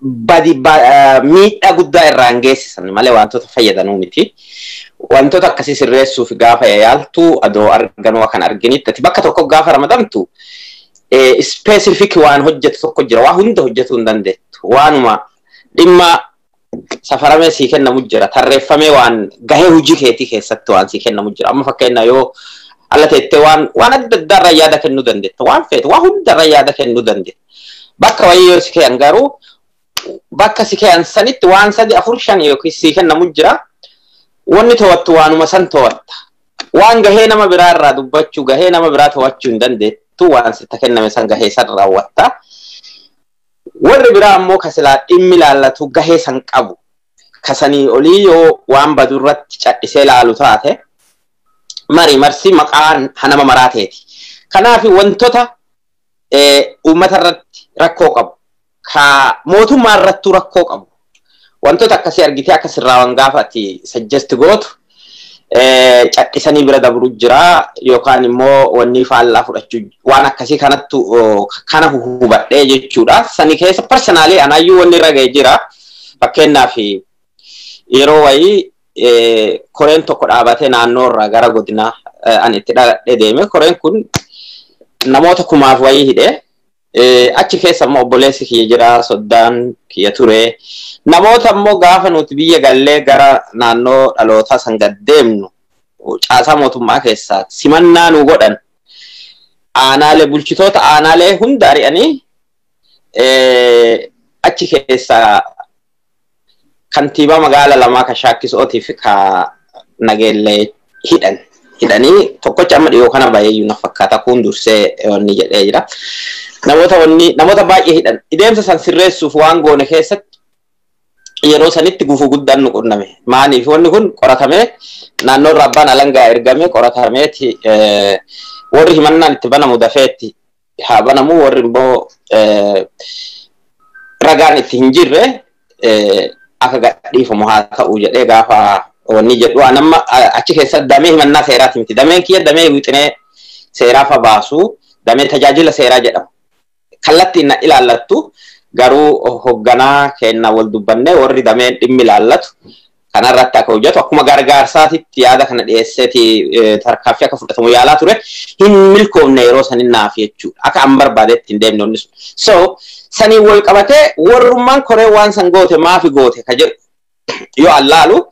badi miidhaa guddaa irraan geessisan malee wantoota fayyadanuu miti. Wantoota akkasii sirreessuuf gaafa yaaltu adoo arganuu kan arginitti ati bakka tokko gaafa ramadamtu specific waan hojjetu tokko jira, waa hunda hojjetuu hin dandeettu. Waanuma dhimma safaramee sii kennamu jira, tarreeffamee waan gahee hojii keetii keessatti waan sii kennamu jira. Amma fakkeenyaa yoo alla teettee waan adda addaa irraa yaada kennuu dandeetta, waan feete waa hunda irraa yaada kennuu dandeetta. Bakka wayii yoo si kennan garuu bakka si kennan sanitti waan 3, 4, 5 yookiin sii kennamu jira. Wanni to'attu waanuma san to'atta. Waan gahee nama biraa irraa dubbachuu, gahee nama biraa to'achuu hin dandeettu, waan sitti kenname san gahee san raawwatta. Warri biraa ammoo kasilaa dhimmi ilaallatu gahee san qabu. Kasanii olii yoo waan badu irratti cadhisee laalu taate marii marsi maqaan hanama maraateeti. Kanaaf wantoota uummata irratti rakkoo qabu, ka mootummaa irrattuu rakkoo qabu, wantoota akkasii argitee akka sirraawwan gaafa ati suggest gootu cadhisanii bira dabru jira yookaan immoo wanni faallaa fudhachuu waan akkasii kanattu kana hubadhee jechuudha. Sani keessa personally anaayyuu wanni irra ga'ee jira. Fakkeenyaaf yeroo wayii koreen tokko dhaabatee naannoo irraa gara godinaa ani itti dhaladhee deeme. Koreen kun namoota 1000 wayii hidhee achi keessa immoo obboleessi kiyya jira, soddaan kiyya ture. Namoota immoo gaafa nuti biyya gallee gara naannoo dhalootaa san gad deemnu caasaa mootummaa keessaa simannaa nu godhan aanaalee bulchitoota aanaalee hunda ari'anii achi keessaa kantiibaa magaala 2 ka Shaakkisootii fi ka Nageellee hidhan. Hidhanii tokkocha amma dhiyoo kana baay'eeyyuu na fakkaata kun dursee wanni jedhee jira. Namoota baay'ee hidhan. Ideemsa san sirreessuuf waan goone keessatti yeroo sanitti gufuu guddaan nu qunname. Maaliif wanni kun qoratamee naannoo irraa abbaan alangaa ergamee qoratameeti warri himannaan itti banamu dafeetti haa banamu, warri immoo ragaan itti hin jirre akka gadhiifamu haa ta'u jedhee gaafa wanni jedhu waan amma achi keessatti damee himannaa seeraati miti. Dameen kiyya damee wixinee seeraa fa baasu, damee tajaajila seeraa jedhamu. Kallattiin na ilaallattu garuu hogganaa kenna wal dubbannee warri dameen dhimmi ilaallatu kanarratti akka hojjetu akkuma gargaarsaatitti yaada kana dhiyeesseeti tarkaanfii akka fudhatamu yaalaa ture hin milkoofne yeroo sanin naaf jechuudha. Akka an barbaadetti hin deemne wanni sun. So sanii wal qabatee warrummaan koree waan san goote maafi goote ka jedhu yoo allaalu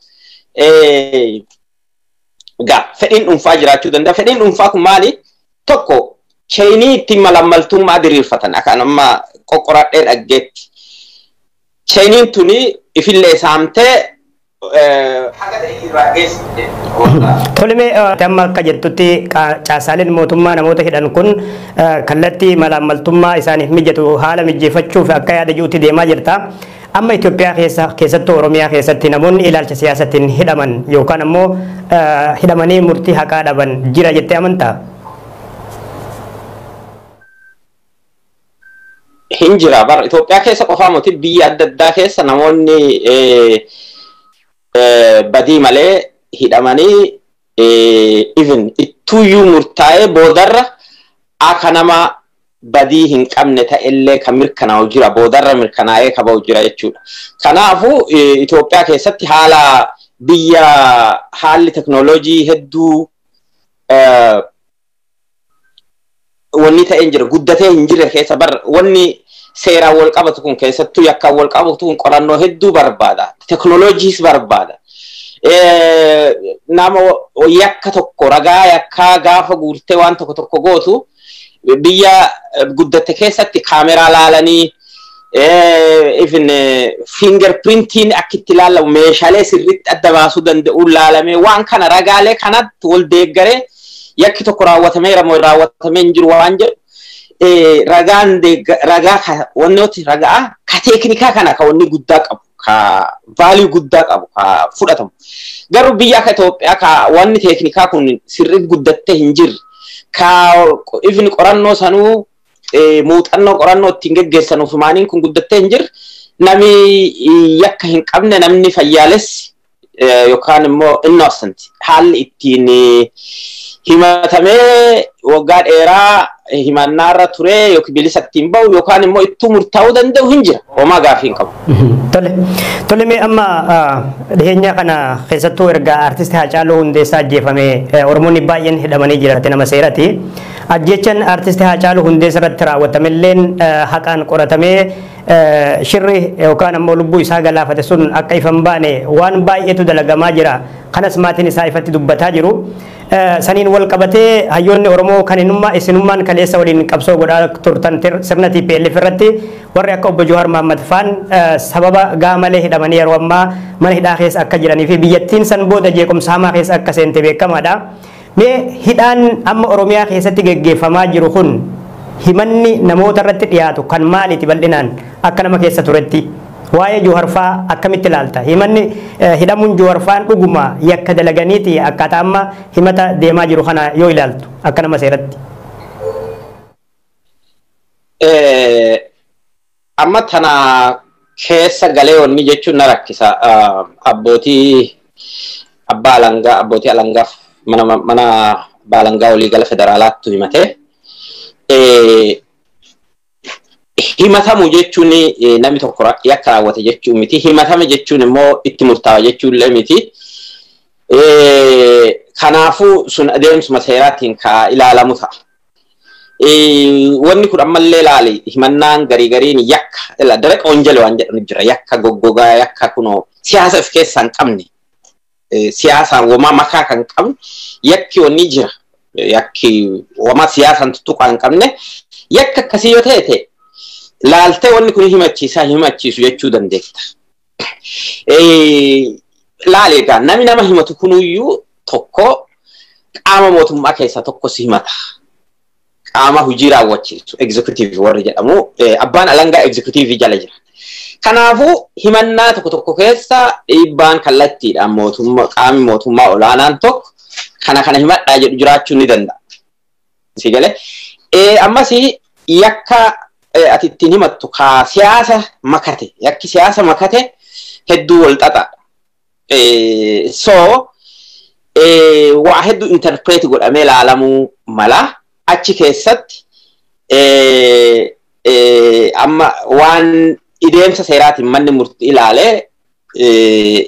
gaa fedhiin dhuunfaa jiraachuu danda'a. Fedhiin dhuunfaa kun maali? Tokko cheenii ittiin malammaltummaa diriirfatan akka amma qoqqoradhee dhaggeetti. Cheeniin tuni ifillee saamtee haga ta'e irraa geessite. Tolime amma akka jettutti caasaaleen mootummaa namoota hidhan kun kallattii malammaltummaa isaaniif mijatu haala mijeeffachuuf akka yaada jirutti deemaa jirta. Amma Itoophiyaa keessa keessattuu Oromiyaa keessatti namoonni ilaalcha siyaasatiin hidhaman yookaan ammoo hidhamanii murtii haqaa dhaban jira jettee amantaa? Hin jira bara Itoophiyaa keessa qofaa miti, biyya adda addaa keessa namoonni badii malee hidhamanii even ittuuyyuu murtaa'ee boodarra akka nama badii hin qabne ta'ellee kan mirkanaa'u jira, boodarra mirkanaa'ee ka ba'u jira jechuudha. Kanaafuu Itoophiyaa keessatti haala biyya haalli teknooloojii hedduu wanni ta'ee hin jira, guddatee hin jirre keessa bar wanni seeraan wal qabatu kun keessattuu yakkaan wal qabatu kun qorannoo hedduu barbaada, teknooloojiis barbaada. Nama yakka tokko ragaa yakkaa gaafa guurtee waan tokko tokko gootu biyya guddatte keessatti kaameraa laalanii even fingerprintiin akka itti ilaalamu meeshaalee sirriitti adda baasuu danda'uun laalamee waan kana ragaalee kanatti wal deeggaree yakki tokko raawwatameera moo raawwatamee hin jiru waan jedhu ragaan ragaa wannooti ragaa ka teeknikaa kana ka wanni guddaa qabu ka vaalii guddaa qabu ka fudhatamu. Garuu biyya akka Itoophiyaa ka wanni teeknikaa kun sirriitti guddattee hin jirre ka even qorannoo sanuu muuxannoo qorannoo ittiin geggeessanuuf maaniin kun guddattee hin jirre namni yakka hin qabne namni fayyaalessi yookaan immoo innocent haalli ittiin himatamee waggaa dheeraa himannaarra ture yookiin bilisa ittiin bahu yookaan immoo ittuu murtaa'uu danda'u hin jira. Homaa gaafii hin qabu. Tole. Tole, mee amma dhiyeenya kana keessattuu erga artisti Haacaaluu Hundeessaa ajjeefame Oromoonni baay'een hidhamanii jiraate nama seerati. Ajjechaan artisti Haacaaluu Hundeessaa irratti raawwatamelleen haqaan qoratamee shirri yookaan ammoo lubbuu isaa galaafate sun akka ifa hin baane waan baay'eetu dalagamaa jira. Kanas maatiin isaa ifatti dubbataa jiru. Saniin wal qabatee hayyoonni Oromoo kan inummaa isinummaan kaleessa waliin qabsoo godhaa turtan sirna TPLF irratti warri akka obbo Jowaar Mahaammad faan sababa gaa malee hidhamanii yeroo ammaa mana hidhaa keessa akka jiranii fi biyyattiin san booda jeequmsa hamaa keessa akka seente beekamaadha. Mee hidhaan amma Oromiyaa keessatti geggeeffamaa jiru kun himanni namoota irratti dhiyaatu kan maaliiti bal'inaan akka nama keessa turetti? Waa'ee Jowaar faa akkamitti ilaalta? Himanni hidhamuun Jowaar faan dhuguma yakka dalaganiiti akkaataa amma himata deemaa jiru kana yoo ilaaltu akka nama seeratti? Amma tana keessa galee wanni jechuun na rakkisa. Abbootii abbaa alangaa, abbootii alangaaf mana abbaa alangaa waliigala federaalaattu himatee. Himatamu jechuun namni tokko yakka raawwate jechuu miti. Himatame jechuun immoo itti murtaa'a jechuu illee miti. Kanaafuu sun adeemsuma seeraatiin ka ilaalamu ta'a. Wanni kun ammallee ilaali, himannaan garii gariin yakka daraqa wanjala waan jedhamu jira, yakka goggogaa, yakka kunoo siyaasa of keessaa hin qabne, siyaasaan womaa makaa kan qabne yakki wanni jira, yakki womaa siyaasaan tuttuqaa hin qabne, yakka akkasii yoo ta'e laaltee wanni kun himachiisaa himachiisu jechuu dandeetta. Laali egaa, namni nama himatu kunuyyuu tokko qaama mootummaa keessaa tokko si himata. Qaama hojii raawwachiisu executive warri jedhamu, abbaan alangaa executive jala jira. Kanaafuu himannaa tokko tokko keessa dhiibbaan kallattiidhaan mootummaa, qaamni mootummaa olaanaan tokko kana kana himadhaa jedhu jiraachuu ni danda'a. Si galee? Ammas yakka ati ittiin himattu ka siyaasa makate, yakki siyaasa makate hedduu wal xaxaadha. So waa hedduu interpret godhamee ilaalamuu mala. Achi keessatti amma waan ideemsa seeraatiin manni murtii ilaalee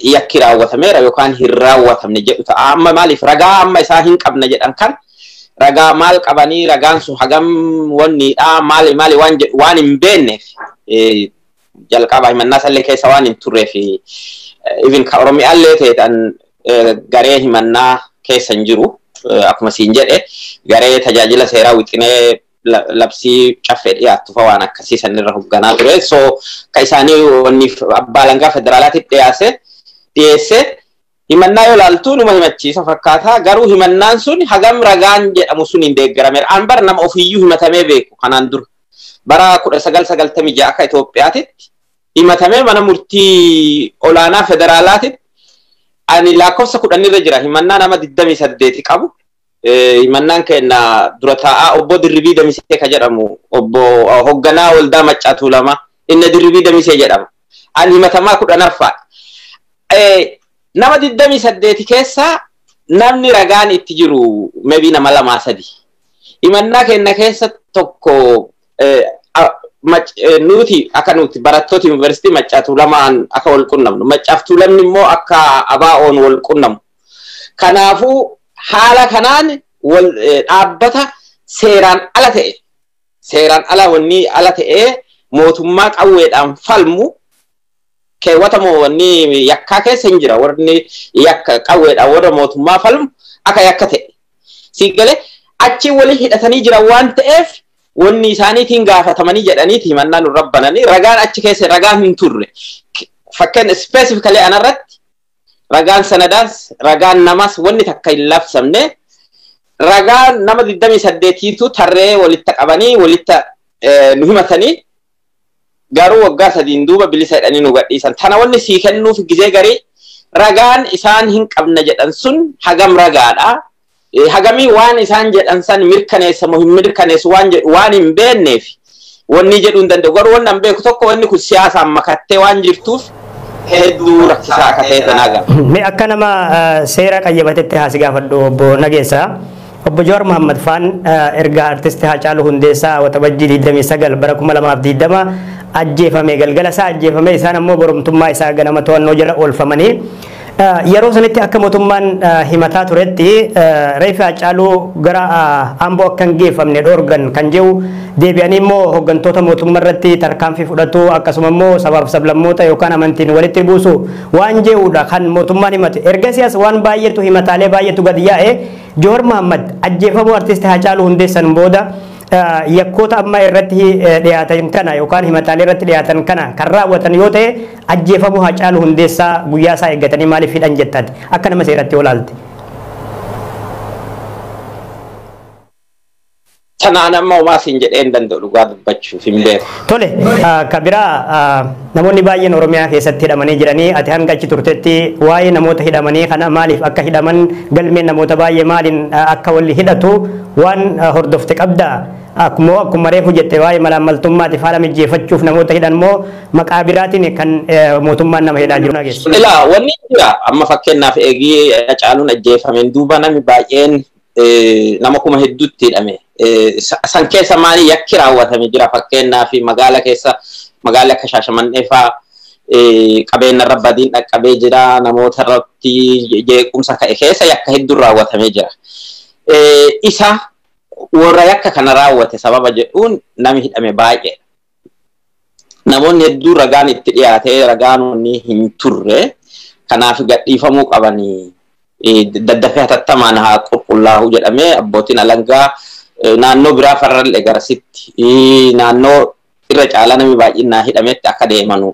yakki raawwatameera yookaan hin raawwatamne jedhu ta'a. Amma maaliif ragaa amma isaa hin qabna jedhan kan ragaa maal qabanii, ragaan sun hagam wanniidha, maali maali waan jedhu waan hin beekneef, jalqaba himannaa sallee keessa waan hin turreef, even ka Oromiyaallee ta'e garee himannaa keessa hin jiru. Akkuma siin jedhe garee tajaajila seeraa wixinee labsii caffee dhiyaattu fa waan akkasii sanirra hoogganaa ture. So ka isaanii wanni abbaa alangaa federaalaatti dhiyeesse himannaa yoo ilaaltu numa himachiisa fakkaata. Garuu himannaan sun hagam ragaan jedhamu sun hin deeggarameera. An bara nama ofiiyyuu himatamee beeku kanaan dura. Bara 1996 akka Itoophiyaatitti himatamee mana murtii olaanaa federaalaatitti ani lakkoofsa 10rra jira, himannaa nama 28 qabu. Himannaan kenna dura taa'aa obbo Dirribii Damisee ka jedhamu, obbo hoogganaa waldaa Maccaa Tuulamaa inni Dirribii Damisee jedhama. Ani himatamaa 10ffaa. Nama 28 keessaa namni ragaan itti jiru maybe nama lamaa sadi. Himannaa kenna keessa tokko nuti akka nuti barattoota yuunivarsiitii Maccaa Tuulamaan akka wal qunnamnu, Maccaaf Tuulamni immoo akka ABO'n wal qunnamu. Kanaafuu haala kanaan wal dhaabbata seeraan ala ta'e, seeraan ala wanni ala ta'ee mootummaa qawweedhaan falmu keewwata wanni yakkaa keessa hin jira, warri yakka qawweedhaan warra mootummaa falmu akka yakka ta'e. Si galee achi waliin hidhatanii jiran waan ta'eef wanni isaaniitiin gaafatamanii jedhaniiti himannaa nu rabbananii, ragaan achi keessa ragaan hin turre. Fakkeenya specifically anarratti ragaan sanadaas ragaan namas wanni takka hin labsamne, ragaan nama 28tu tarree walitti qabanii walitti nu himatanii, garuu waggaa 3n duuba bilisa jedhanii nu gadhiisan. Tana wanni sii kennuuf gizee garii ragaan isaan hin qabna jedhan sun hagam ragaadha. Hagamii waan isaan jedhan san mirkaneessa moo hin mirkaneessu waan jedhu waan hin beekneef wanni jedhuu hin danda'u. Garuu wanni an beeku tokko wanni kun siyaasaan makattee waan jirtuuf hedduu rakkisaa akka ta'e tanaa gama. Mee akka nama seera qayyabatetti haasi gaafadhu obbo Nageessaa. Obbo Jawaar Mohammad faan erga artisti Haacaaluu Hundeessaa Waxabajjii 29 bara 2020 ajjeefame, galgala isaa ajjeefame, isaan ammoo boromtummaa isaa ganama to'annoo jala oolfamanii yeroo sanitti akka mootummaan himataa turetti reeffi Haacaaluu gara Amboo akka hin geeffamne dhoorgan kan jedhu, deebi'anii immoo hooggantoota mootummaa irratti tarkaanfii fudhatu, akkasuma immoo sabaaf sablammoota yookaan amantiin walitti buusu waan jedhudha kan mootummaan himate. Ergasii as waan baay'eetu, himataalee baay'eetu gadi yaa'e. Jawaar Mohammad ajjeefamuu artisti Haacaaluu Hundeessan booda yakkoota amma irratti dhiyaatan kana yookaan himataalee irratti dhiyaatan kana kan raawwatan yoo ta'e, ajjeefamuu Haacaaluu Hundeessaa guyyaa isaa eeggatanii maaliif hidhan jettaati akka nama seeratti olaalte? Tanaan amma homaa siin jedhee hin danda'u, dhugaa dubbachuuf hin beeku. Tole, ka biraa namoonni baay'een Oromiyaa keessatti hidhamanii jiranii. Ati hanga achi turtetti waa'ee namoota hidhamanii kana, maaliif akka hidhaman, galmeen namoota baay'ee maaliin akka wal hidhatu waan hordofte qabdaa? Akkuma reefu jette, waa'ee malaammaltummaatiif haala mijeeffachuuf namoota hidhan moo maqaa biraatiin kan mootummaan nama hidhaa jiru? Ilaa, wanni jira amma fakkeenyaaf eegii Hacaaluun ajjeefameen duuba namni baay'een nama kuma hedduutti hidhame. San keessa maali yakki raawwatame jira? Fakkeenyaaf magaala keessa, magaalli akka Shaashamannee fa'aa qabeenya irra badiin dhaqqabee jira, namoota irratti jeequmsa ka'e keessa yakka hedduun raawwatamee jira. Isa warra yakka kana raawwate sababa jedhuun nami hidhame baay'eedha. Namoonni hedduun ragaan itti dhiyaatee ragaan wanni hin turre, kanaaf gadhiifamuu qabanii, daddafee hatattamaan haa qulqullaa'u jedhamee abbootiin alangaa naannoo biraa farrallee garasitti naannoo irra caalaa namni baay'inaan hidhametti akka deemanu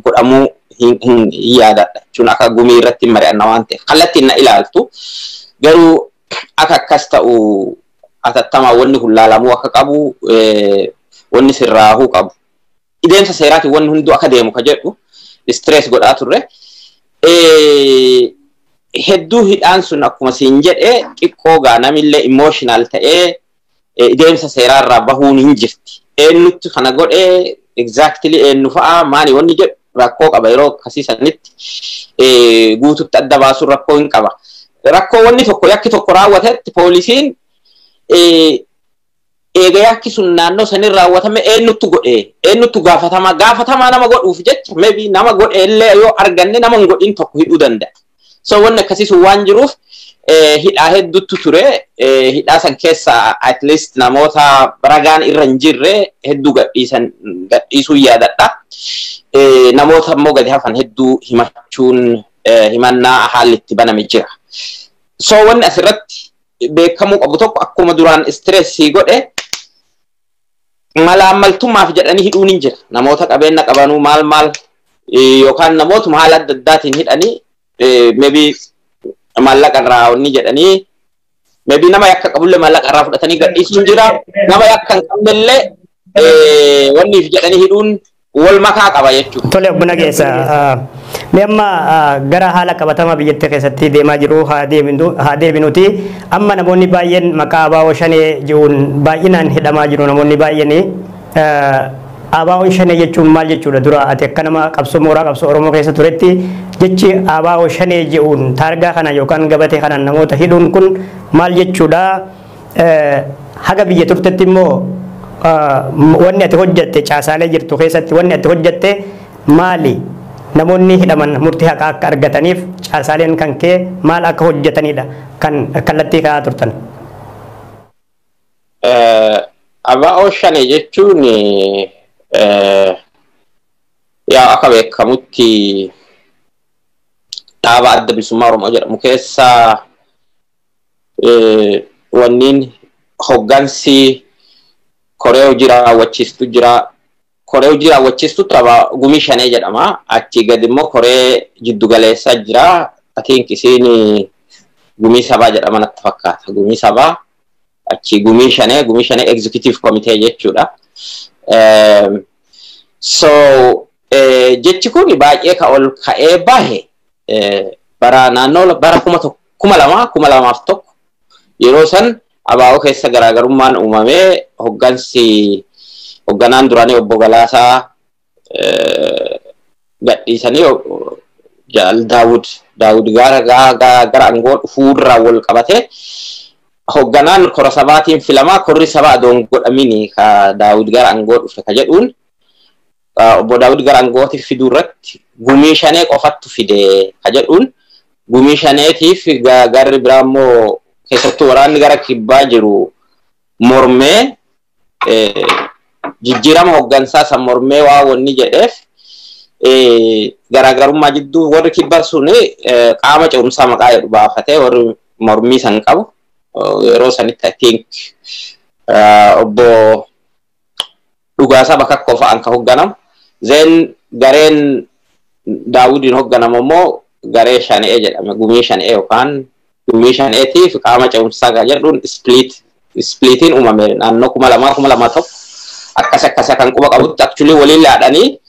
godhamuu hin yaadadha jechuun akka gumii irratti mari'anna waan ta'eef kallattiin na ilaaltu, garuu akka akkas ta'u hatattamaan wanni kun laalamuu akka qabu, wanni sirraahuu qabu. Ideemsa seeraatiin wanni hunduu akka deemu ka jedhu stress godhaa turre. Hedduu hidhaan sun akkuma siin jedhe xiqqoo gaa namillee emotional ta'ee ideemsa seeraarraa bahuun hin jirti. Eenyutti kana godhee, exactly eenyu fa'a, maali wanni jedhu rakkoo qaba, yeroo akkasii sanitti guututti adda baasuun rakkoo hin qaba. Rakkoo wanni tokko yakki tokko raawwatetti poolisiin eega yakki sun naannoo sanin raawwatame eenyutti godhee, eenyutti gaafatamaa, gaafatamaa nama godhuuf jecha maybe nama godhe illee yoo arganne nama hin godhin tokko hidhuu danda'a. So wanni akkasii sun waan jiruuf hidhaa hedduutu ture. Hidhaa san keessa at least namoota ragaan irra hin jirre hedduu gadhiisan gadhiisuu yaadadha. Namoota immoo gadi hafan hedduu himachuun himannaa haalli itti baname jira. So wanni asirratti beekamuu qabu tokko, akkuma duraan stressii godhe, malaammaltummaaf jedhanii hidhuun hin jira. Namoota qabeenya qabanuu maal maal yookaan namootuma haala adda addaatiin hidhanii, maybe maallaqa irraa wanni jedhanii, maybe nama yakka qabullee maallaqa irraa fudhatanii gadhiisuun jira. Nama yakka hin qabnellee wanniif jedhanii hidhuun wal makaa qaba jechuudha. Tole, obbo Nageessa, mee amma gara haala qabatamaa biyyattii keessatti deemaa jiru haa deebinuti. Amma namoonni baay'een maqaa ABO Shanee jedhuun baay'inaan hidhamaa jiru namoonni baay'een. ABO Shanee jechuun maal jechuudha dura? Ati akka nama qabsoo mooraa qabsoo Oromoo keessa turetti, jechi ABO Shanee jedhuun taargaa kana yookaan gabatee kanaan namoota hidhuun kun maal jechuudha? Haga biyya turtetti immoo wanni ati hojjatte, caasaalee jirtu keessatti wanni ati hojjatte maali? Namoonni hidhaman murtii haqaa akka argataniif caasaaleen kan kee maal akka hojjetanidha kan kallattii kaa'aa turtan? ABO Shanee jechuun yaa akka beekamutti dhaaba Adda Bilisummaa Oromoo jedhamu keessa wanniin hoggansi koree hojii raawwachiistu jira. Koree hojii raawwachiistu tapha Gumii Shanee jedhama. Achi gadi immoo koree jiddu galeessaa jira. I think isiin Gumii Sabaa jedhama natti fakkaata. Gumii Sabaa, achi Gumii Shanee, Gumii Shanee executive committee jechuudha. So jechi kun baay'ee ka ol ka'ee bahe bara naannoo bara 2000, 2001, yeroo san ABO keessa garaagarummaan uumamee hoggansi hogganaan duraanii obbo Galaasaa gadhiisanii Jaal Daawud gara gara aangoo dhufuurraa wal qabate Hoogganaan kora sabaatiin filamaa, korri sabaa adoon godhamini ka Daawud gara aangoo dhufe ka jedhuun, obbo Daawud gara aangootti fiduu irratti gumii shanee qofattu fide ka jedhuun, gumii shaneetiif garri biraa immoo keessattuu waraanni gara kibbaa jiru mormee, jijjiirama hooggansaa san mormee waa wanni jedheef, garaagarummaa jidduu warri kibbaa suni qaama ce'umsaa maqaa jedhu baafatee, warri mormii san qabu yeroo sanitti, I think, obbo Dhugaasaa Bakakkoo fa'aan ka hoogganamu. Then gareen Daawudiin hoogganamu immoo garee shanee jedhame, gumii shanee yookaan gumii shaneetiif qaama ce'umsaa kan jedhuun splitiin uumame naannoo 2000, 2001 akkas akkasa kan quba qabutti. Actually waliin laadhanii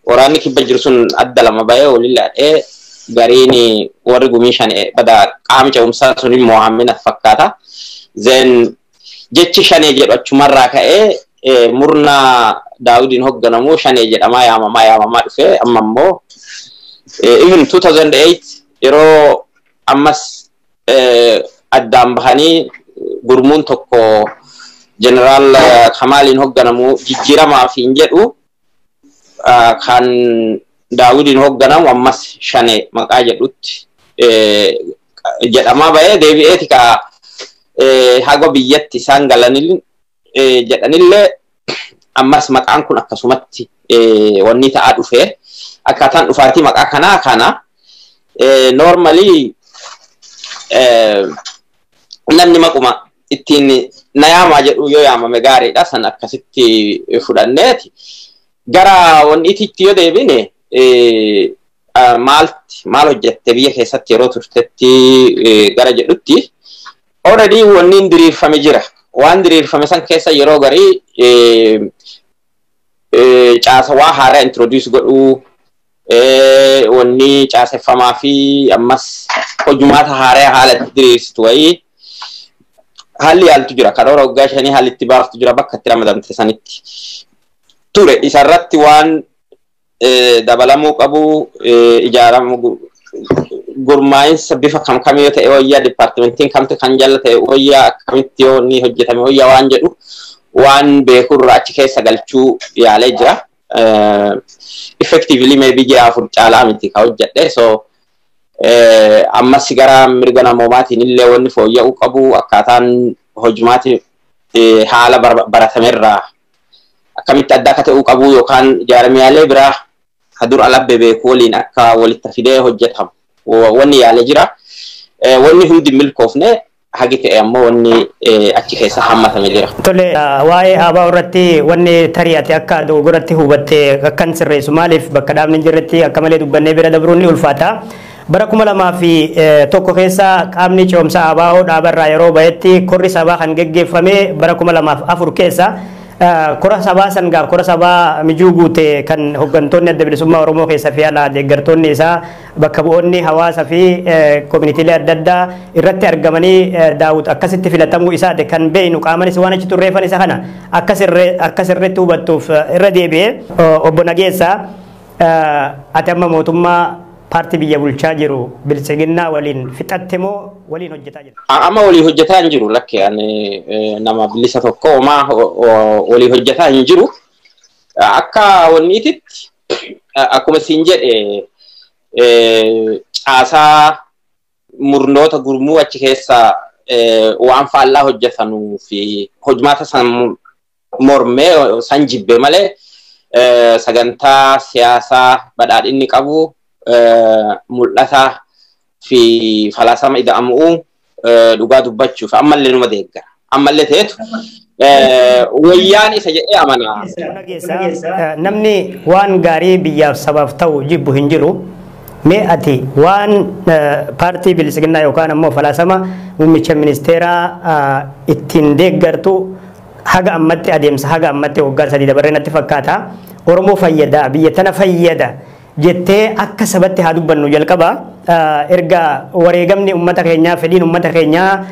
waraanni kibba jiru sun adda lama bahee waliin laadhee, gariin warri gumii shanee bada qaama ce'umsaa sun immoo hammina fakkaata. Then jechi shanee jedhu achumarraa ka'ee murna Daawudiin hoogganamu shanee jedhamaa yaamamaa yaamamaa dhufee, amma immoo even 2008 yeroo ammas addaan bahanii gurmuun tokko jeneraal Kamaaliin hoogganamu jijjiiramaaf hin jedhu, kan Daawudiin hoogganamu ammas shanee maqaa jedhutti jedhamaa bahee deebi'eeti ka haga biyyatti isaan galanillee jedhanillee ammas maqaan kun akkasumatti wanni ta'aa dhufee, akkaataan dhufaatii maqaa kanaa kana. Normally namni maquma ittiin na yaamaa jedhu yoo yaamame gaariidha, san akkasitti fudhanneeti. Gara wanni ititti yoo deebine, maalti maal hojjette biyya keessatti yeroo turtetti gara jedhutti, already wanni diriirfame jira. Waan diriirfame san keessa yeroo garii caasawaa haaraa introduce godhuu, wanni caaseffamaa fi ammas hojumaata haaraa haala itti diriirsitu wayii haalli yaaltu jira. Karoora waggaa 5 haalli itti baaftu jira bakka itti ramadamte sanitti. Ture isarratti waan dabalamuu qabu, ijaaramu, gurmaa'insa bifa kam kam yoo ta'e wayyaa, departmentiin kamtu kan jala ta'e wayyaa, akkamitti yoo inni hojjetame wayyaa waan jedhu waan beekurraa achi keessa galchuu yaalee jira. Effectively maybe ji'a 4 caalaa miti ka hojjedhe, so ammas gara mirga namoomaatiin illee wanni fooyya'uu qabu, akkaataan hojimaati haala baratamerraa akkamitti adda akka ta'uu qabu yookaan jaarmiyaalee biraa ka dur alabbe beeku waliin akka walitti fidee hojjetamu wanni yaalee jira. Wanni hundi milkoofne, hagi ta'e ammoo wanni achi keessa hammatame jira. Tole, waa'ee ABO irratti wanni tarii ati akka dogoggoratti hubatte akkan sirreessu, maaliif bakka dhaabni hin jirretti akka malee dubbannee bira dabruun ni ulfaata. Bara 2001 keessa qaamni ce'umsa ABO dhaabarraa yeroo bahetti, korri sabaa kan geggeeffame bara 2004 keessa. Kora sabaa sangaaf kora sabaa mijuu guute kan hooggantoonni Adda Bilisummaa Oromoo keessa fi alaa, deeggartoonni isaa, bakka bu'oonni hawaasa fi koominiitiilee adda addaa irratti argamanii, Daawud akkasitti filatamuu isaati kan beeynu. Qaamanis waan achi turreeffan isa kana akka sirriitti hubattuuf irra deebi'ee, obbo Nageessaa, ati amma mootummaa paartii biyya bulchaa jiru Biltsiginnaa waliin fixatte moo waliin hojjetaa jirta? Amma walii hojjetaa hin jiru, lakke, ani nama bilisa tokko, homaa walii hojjetaa hin jiru. Akka wanniititti, akkuma siin jedhe, caasaa murnoota gurmuu achi keessa waan faallaa hojjetanuu fi hojmaata san mormee san jibbe malee, sagantaa siyaasaa badhaadhinni qabu, mul'ata fi falaasama ida'amuu dhugaa dubbachuuf ammallee numa deeggara. Ammallee ta'etu wayyaan isa jedhee amana. Namni waan gaarii biyyaaf sabaaf ta'u jibbu hin jiru. Mee ati waan paartii Bilisiginnaa yookaan ammoo falaasama muummicha ministeeraa ittiin deeggartu, haga ammatti adeemsa haga ammatti waggaa 3 dabarree natti fakkaata. Oromoo fayyada, biyya tana fayyada jettee akka sabatti haa dubbannu jalqaba. Erga wareegamni uummata keenyaa, fedhiin uummata keenyaa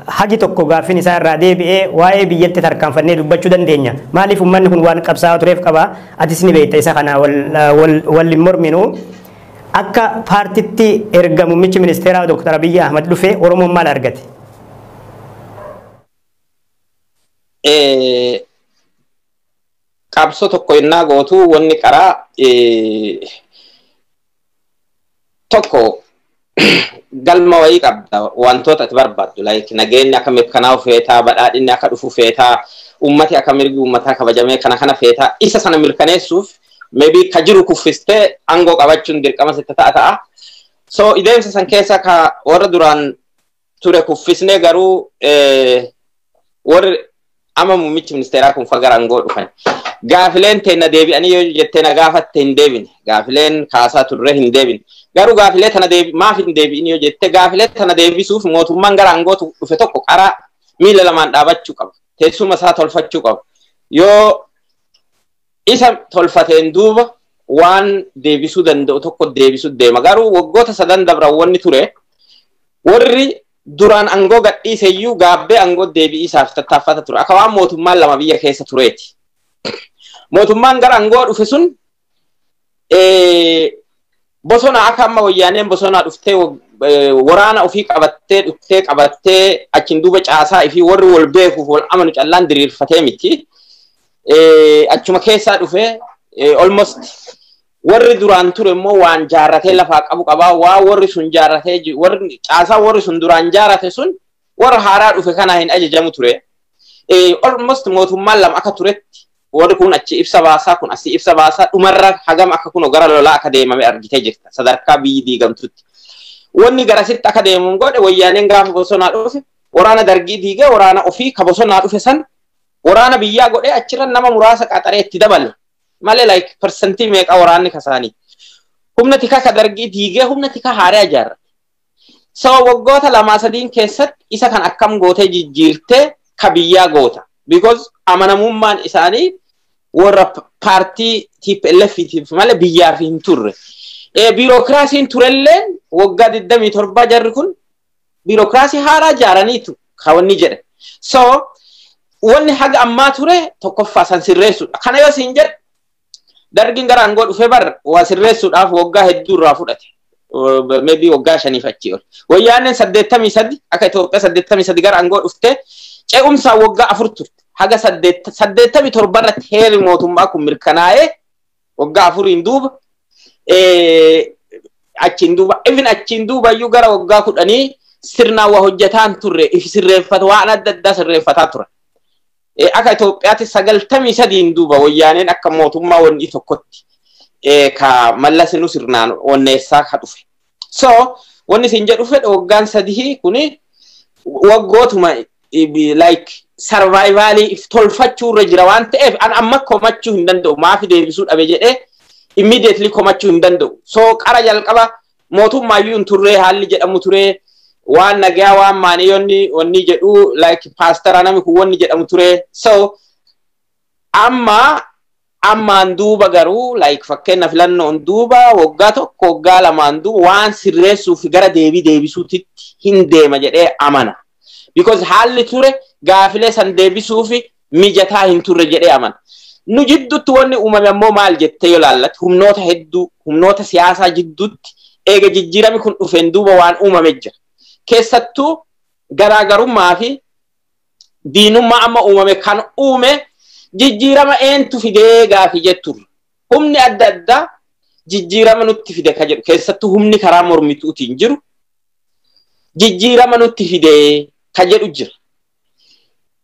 hagi tokko gaaffiin isaa irraa deebi'ee, waa'ee biyyatti tarkaanfannee dubbachuu dandeenya. Maaliif uummanni kun waan qabsaa'aa tureef qaba. Atis ni beekta, isa kana wal hin morminu. Akka paartitti erga muummichi ministeeraa Dr. Abiyyi Ahmad dhufe Oromoon maal argate? Qabsoo tokko innaa gootu wanni qaraa tokko galma wayii qabda, wantoota ati barbaaddu, like nageenyi akka mirkanaa'u feetaa, badhaadhinni akka dhufu feetaa, ummati akka mirgi uummataa kabajamee kana kana feetaa. Isa sana mirkaneessuuf maybe ka jiru kuffistee aangoo qabachuun dirqama sitti ta'a ta'a. So ideemsa san keessa ka warra duraan ture kuffisnee, garuu warri amma muummichi ministeeraa kun gara aangoo dhufan. Gaafileen teenna deebi'anii yoo jettee na gaafatte, hin deebine. Gaafileen kaasaa turre hin deebine. Garuu gaafilee tana deebi maaf hin deebi'in yoo jette, gaafilee tana deebisuuf mootummaan gara aangoo dhufe tokko qaraa miila lamaan dhaabachuu qaba. Teessuma isaa tolfachuu qaba. Yoo isa tolfateen duuba waan deebisuu danda'u tokko deebisuu deema. Garuu waggoota sadan dabran wanni ture, warri duraan aangoo gadhiiseyyuu gaabbee aangoo deebi'iisaaf tattaaffata ture. Akka waan mootummaan lama biyya keessa tureeti. Mootummaan gara aangoo dhufe sun bosona, akka amma Wayyaaneen bosonaa dhuftee waraana ofii qabattee dhuftee qabattee achiin duuba caasaa ifii warri wal beekuuf wal amanu callaan diriirfatee miti. Achuma keessaa dhufee almost warri duraan ture immoo waan jaarratee lafaa qabu qabaa. Waa warri sun jaarratee, warri caasaa warri sun duraan jaarrate sun warra haaraa dhufe kanaa hin ajajamu ture. Almost mootummaan lama akka turetti, warri kun achi ibsa baasaa, kun asii ibsa baasaa, dhumarra hagam akka kun gara lolaa akka deemame argitee jirta sadarkaa biyyi diigamtutti. Wanni garasitti akka deemuun godhe, Wayyaaneen gaafa bosonaa dhufe waraana Dargii diigee, waraana ofii ka bosonaa dhufe san waraana biyyaa godhee, achirra nama muraasa qaxaree itti dabale malee, like persentii meeqa waraanni kasaanii. Humna tikaa ka Dargii diigee humna tikaa haaraa ijaarrate. So waggoota lamaa sadiin keessatti isa kan akkam gootee jijjiirtee ka biyyaa goota? Because amanamummaan isaanii warra paartii TPLF malee biyyaaf hin turre. Biirokiraasiin turelleen waggaa 27 jarri kun biirokiraasii haaraa ijaaraniitu ka wanni jedhe. So wanni haga ammaa ture tokkoffaa san sirreessuudha. Kana yoo siin jedhe, Dargiin gara aangoo dhufe bar waa sirreessuudhaaf waggaa hedduu irraa fudhate. Maybe waggaa 5f achii ol. Wayyaaneen 83, akka Itoophiyaa 83 gara aangoo dhufte, ce'umsaan waggaa 4 turte. Haga 87 irratti heerri mootummaa kun mirkanaa'ee, waggaa 4n duuba, achiin duuba, even achiin duuba iyyuu gara waggaa 10 sirnaan waa hojjetaan turre, if sirreeffata, waan adda addaa sirreeffataa ture. Akka Itoophiyaatti 93n duuba Wayyaaneen akka mootummaa wanni tokkotti ka Mallasinu sirnaan onneessaa ka dhufe. So wanni isin jedhu fedhe, waggaan 3 kuni waggootuma like survivalii if tolfachuu irra jira waan ta'eef, an amma komachuu hin danda'u. Maafi deebisuu dhabe jedhee immediately komachuu hin danda'u. So qara jalqaba mootummaayyuu hin turree haalli jedhamu turee, waan nagaa waan maaniyoonni wanni jedhu, like paastara namni kun wanni jedhamu ture. So amma ammaan duuba garuu, like fakkeenya filannoon duuba waggaa 1, waggaa 2n duuba waan sirreessuuf gara deebii deebisuutitti hin deema jedhee amana. Because haalli ture gaafilee san deebisuuf mijataa hin turre jedhee amana. Nu jidduutti wanni uumame ammoo maal jettee yoo laallatte, humnoota hedduu, humnoota siyaasaa jidduutti eega jijjiirami kun dhufeen duuba waan uumame jira. Keessattuu garaagarummaa fi diinummaa amma uumame kan uume jijjiirama eentu fidee gaafii jetturra. Humni adda addaa jijjiirama nutti fide ka jedhu, keessattuu humni karaa mormituutiin jiru jijjiirama nutti fide ka jedhu jira.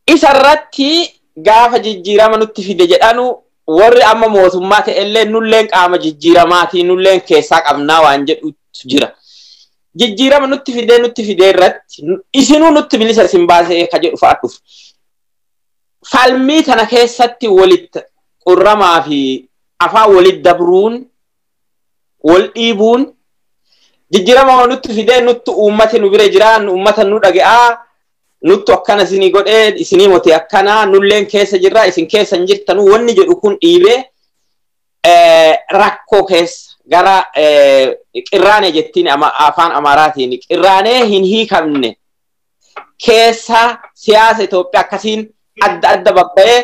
Isarratti gaafa jijjiirama nutti fide jedhanu, warri amma mootummaa ta'ellee nulleen qaama jijjiiramaatii, nulleen keessaa qabnaa waan jedhutu jira. Jijjiirama nutti fidee nutti fidee irratti isinuu nutti bilisa isin baasee ka jedhu fa'a dhufe. Falmii tana keessatti walitti qurramaa fi afaan walitti dabruun, wal dhiibuun, jijjiirama nutti fidee, nutti uummati nu bira jira, uummata nu dhaga'aa, nuttu akkana isinii godhee, isinii mote akkana, nulleen keessa jirra, isin keessa hin jirtanu wanni jedhu kun dhiibee rakkoo keessa gara qirraanee jettiin afaan Amaaraatiin, qirraanee hin hiikamne keessa siyaasa Itoophiyaa akkasiin adda adda babba'ee,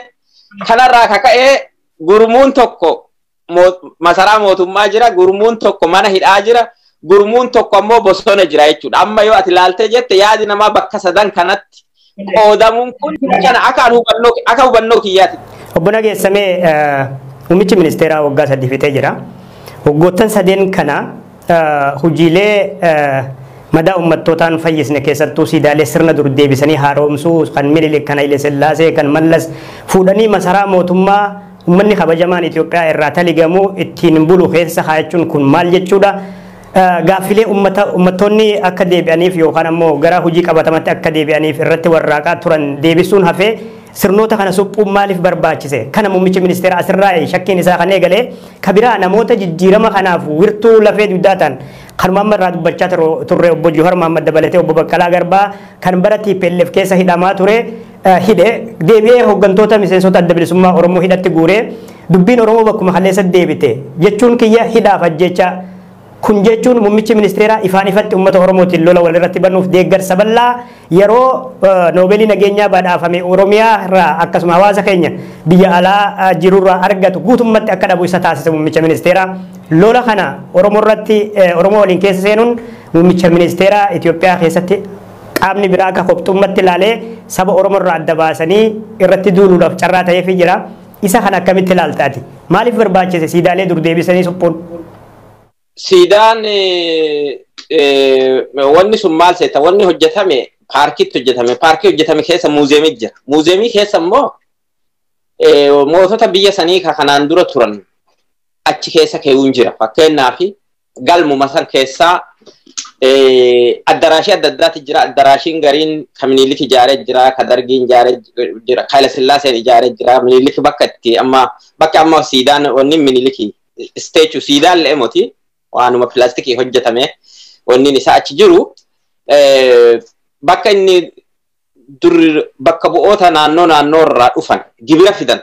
kanarraa kaka'ee gurmuun tokko masaraa mootummaa jira, gurmuun tokko mana hidhaa jira, gurmuun tokko ammoo bosona jira jechuudha. Amma yoo ati ilaaltee jette, yaadi namaa bakka sadan kanatti Qoodamuun kun kana akka hubannoo kiyyaati. Obbo Nageessamee, muummichi ministeeraa waggaa 3 fixee jira. Waggoottan sadeen kana hojiilee madaa uummattootaan fayyisne, keessattuu siidaalee sirna dur deebisanii haaromsuu kan Minilik, kan Haile Sillaasee, kan Mallas fuudhanii masaraa mootummaa uummanni kabajamaan Itoophiyaa irraa taligamu ittiin bulu keessa kaayachuun kun maal jechuudha? Gaaffilee uummattoonni akka deebi'aniif yookaan ammoo gara hojii qabatamatti akka deebi'aniif irratti warraaqaa turan deebisuun hafee sirnoota kana suphuun maaliif barbaachise? Kana muummichi ministeera asirraa shakkiin isaa kan eegale. Kabiraa namoota jijjiirama kanaaf wirtuu lafee dugdaa ta'an, kanuma amma irraa dubbachaa turre, obbo Johar Mahammad dabalatee obbo Baqqalaa Garbaa kan bara TPLF keessa hidhamaa ture hidhe, deebi'ee hooggantoota miseensota Adda Bilisummaa Oromoo hidhatti guuree, dubbiin Oromoo bakkuma kaleessa deebite jechuun kiyya hidhaaf ajjecha. Kun jechuun muummichi ministeeraa ifaan ifatti uummata Oromootiin lola walirratti banuuf deeggarsa bal'aa yeroo noobeelii nageenyaa badhaafame Oromiyaa irraa akkasuma hawaasa keenya biyya alaa jirurraa argatu guutummatti akka dhabu isa taasise muummicha ministeeraa. Lola kana Oromoo irratti Oromoo waliin keessa seenuun muummicha ministeeraa Itoophiyaa keessatti qaamni biraa akka qobxummatti ilaalee saba Oromoo irraa adda baasanii irratti duuluudhaaf carraa ta'eefii jira. Isa kana akkamitti ilaaltaati? Maaliif barbaachise siidaalee dur deebisanii suphuun? Siidaan wanni sun maal seeta, wanni hojjetame paarkitti hojjetame, paarkii hojjetame keessa muuzeemii jira. Muuzeemii keessa immoo mootota biyya sanii ka kanaan dura turan achi keessa keewuun jira. Fakkeenyaaf galmuma san keessaa addaraashii adda addaati jira. Addaraashiin gariin ka Minilik ijaaree jira, ka Dargiin ijaaree jira, ka Haile Sillaaseen ijaaree jira. Minilik bakka itti amma bakka amma siidaan wanni Minilik statue siidaan le'emoti waanuma pilaastikii hojjetame wanni isaa achi jiru, bakka inni dur bakka bu'oota naannoo naannoo irraa dhufan gibira fidan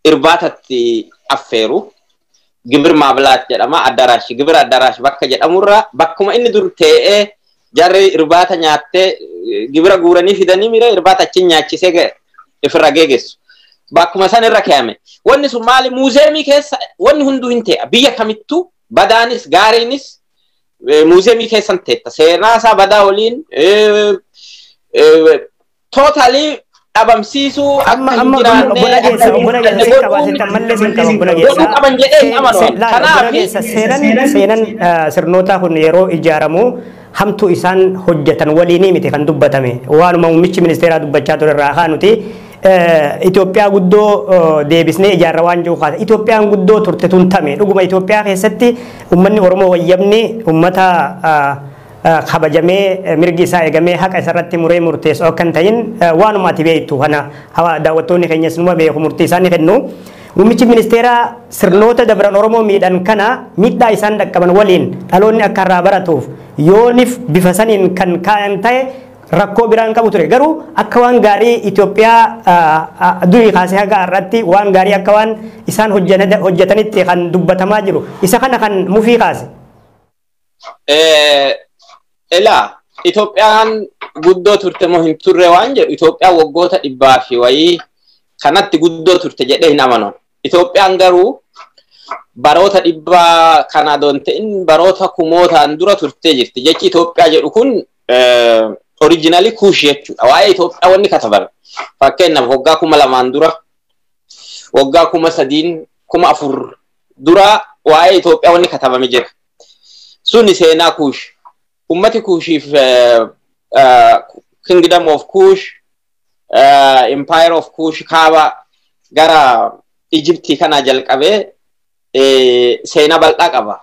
irbaatatti affeeru, gibir maabilaat jedhama, addaraash gibira addaraash bakka jedhamurraa bakkuma inni dur tee'ee jarri irbaata nyaattee gibira guuranii fidanii mira irbaata achi nyaachisee ifirra geegessu. Bakkuma san irra kaa'ame. Wanni sun maali, muuzeemii keessa wanni hunduu hin te'a. Biyya kamittuu badaanis gaariinis muuzeemii keessan teetta. Seenaa isaa badaa waliin totally dhabamsiisuu akka hin jiraanne godhuu qaban jedhee hin amanu. Kanaaf seenan sirnoota kun yeroo ijaaramu hamtuu isaan hojjetan waliinii miti kan dubbatame. Waanuma muummichi ministeeraa dubbachaa ture irraa haa nuti Itoophiyaa guddoo deebisnee ijaarra waan jiru kaasa. Itoophiyaan guddoo turte tun tame. Dhuguma Itoophiyaa keessatti uummanni Oromoo wayyabni uummata kabajamee, mirgi isaa eegamee, haqa isarratti muree murteessu akka hin ta'in waanuma ati beektu kana daawwattoonni keenyas numa beeku, murtii isaan ni kennu. Muummichi ministeeraa sirnoota dabran Oromoo miidhan kana miidhaa isaan dhaqqaban waliin dhaloonni akka irraa baratuuf yoonif bifa saniin kan kaayan ta'e rakkoo biraan qabu ture. Garuu akka waan gaarii Itoophiyaa durii kaasee haga har'aatti waan gaarii akka waan isaan hojjetanitti kan dubbatamaa jiru. Isa kana kan mufii kaase. Ilaa, Itoophiyaan guddoo turte moo hin turre waan jedhu, Itoophiyaan waggoota dhibbaa fi wayii kanatti guddoo turte jedhee hin amanu. Itoophiyaan garuu baroota dhibbaa kana doon ta'in baroota kumootaan dura turtee jirti. Jechi Itoophiyaa jedhu kun originally Kuush jechuudha. Waa'ee Itoophiyaa wanni katabame. Fakkeenyaaf waggaa 2000 dura, waggaa 3000, 4000 dura waa'ee Itoophiyaa wanni katabame jira. Suni seenaa Kuush. Ummati Kuushiif Kingdom of Kush, Empire of Kush kaaba gara Ijiptii kana jalqabee seenaa bal'aa qaba.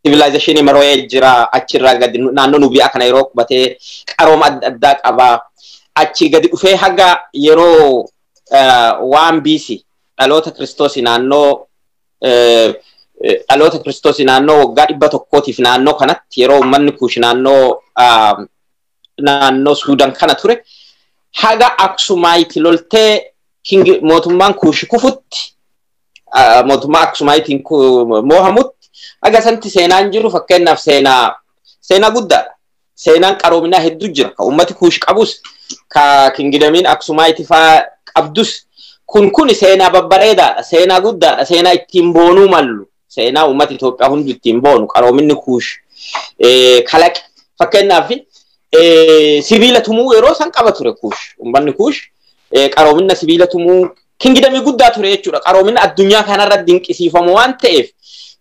Civilization Marooyee jira, achirraa gadi naannoo Nubiyaa kana yeroo qubatee qarooma adda addaa qaba. Achi gadi dhufee haga yeroo waan BC dhaloota Kiristoos naannoo dhaloota Kiristoos naannoo waggaa 100tiif naannoo kanatti yeroo uummanni Kuush naannoo Suudaan kana ture haga Aksumaayiti loltee mootummaan Kuush kufutti, mootummaa Aksumaayitiin moohamutti, haga santi seenaan jiru fakkeenyaaf seenaa guddaadha. Seenaan qaroominaa hedduu jira. Ka uummati Kuush qabus, ka kingdomiin Aksumaayiti faa qabdus, kun seenaa babbareedaadha. Seenaa guddaadha. Seenaa ittiin boonuu mallu. Seenaa uummati Itoophiyaa hundi ittiin boonu qaroominni Kuush kalaqe. Fakkeenyaaf Sibiila tumuu yeroo san qaba ture Kuush. Uummanni Kuush qaroomina sibiila tumuu kingdamii guddaa ture jechuudha. Qaroomina addunyaa kanarra dinqisiifamu waan ta'eef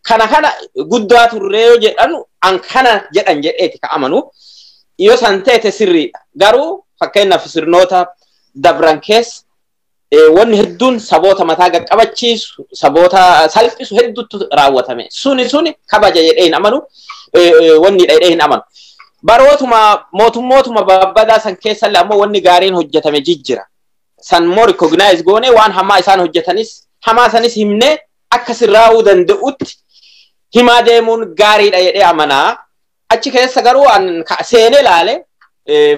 kana kana guddaa turre yoo jedhanu an kana jedhan jedheeti ka amanu. Yoo san ta'e sirriidha. Garuu fakkeenyaaf sirnoota dabran keessa wanni hedduun saboota mataa qaqqabachiisu, saboota salphisu hedduutu raawwatame. Suni suni kabaja jedhee hin amanu, wanni jedhee hin amanu. Barootuma mootummootuma babbadaa san keessallee ammoo wanni gaariin hojjetame jijjira. San immoo recognize goone waan hamaa isaan hojjetanis hamaa sanis himnee akka sirraa'uu danda'utti himaa deemuun gaariidha jedhee amanaa. Achi keessa garuu an seenee ilaale,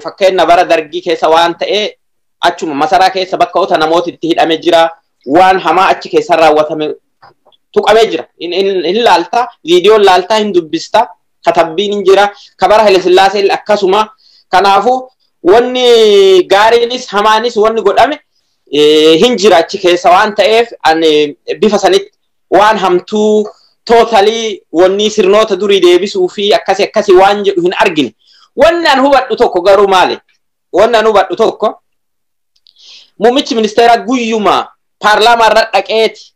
fakkeenya bara Dargii keessa waan ta'e, achuma masaraa keessa bakka ota namooti itti hidhame jira. Waan hamaa achi keessa raawwatame tuqamee jira. Hin laalta, viidiyoon laaltaa, hin dubbista, katabbiin hin jira. Kabara Haile Sillaasee akkasuma. Kanaafuu wanni gaariinis hamaanis wanni godhame hin jira achi keessa waan ta'eef, ani bifa sanitti waan hamtuu totally wanni sirnoota durii deebisuu fi akkasi akkasi waan jedhu hin argine. Wanni an hubadhu tokko garuu maali? Wanni an hubadhu tokko, muummichi ministeeraa guyyuma paarlaamaa irra dhaqeeti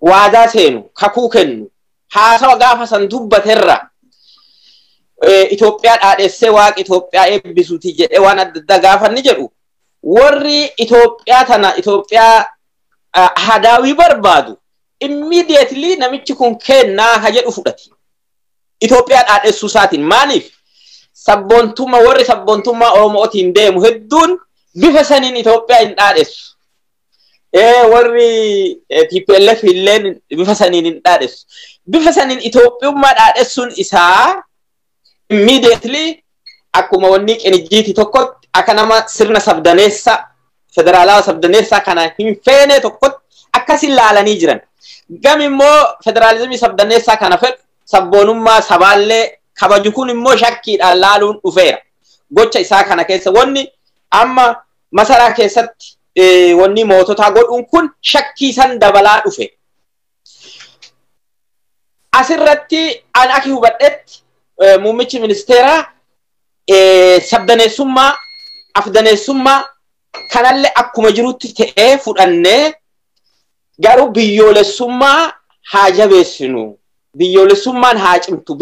waadaa seenu, kakuu kennu, haasawa gaafa san dubbaterra Itoophiyaa dhaadhessee, Waaqa Itoophiyaa eebbisuuti jedhee waan adda addaa gaafa inni jedhu, warri Itoophiyaa tana Itoophiyaa hadaawii barbaadu immediately namichi kun kennaa ha jedhu fudhate. Itoophiyaa dhaadhessuu isaatiin maaliif? Sabboontummaa warri sabboontummaa Oromootiin deemu hedduun bifa saniin Itoophiyaa hin dhaadhessu. Warri TPLF illeen bifa saniin hin dhaadhessu. Bifa saniin Itoophiyummaa dhaadhessuun isaa immediately akkuma wanni qinijjiiti tokkotti akka nama sirna sabdaneessa, federaalaa sabdaneessaa kana hin feene tokkotti akkasin laalanii jiran. Gam immoo federaalizimii sabdaneessaa kana fedhu, sabboonummaa sabaallee kabaju kun immoo shakkiidhaan laaluun dhufeera. Gocha isaa kana keessa wanni amma masaraa keessatti wanni moototaa godhuun kun shakkii san dabalaa dhufe. Asirratti an akka hubadhetti muummichi ministeeraa sabdaneessummaa, afdaneessummaa kanallee akkuma jirutti ta'ee fudhannee, garuu biyyoolessummaa haa jabeessinu. Biyyoolessummaan haa cimtu.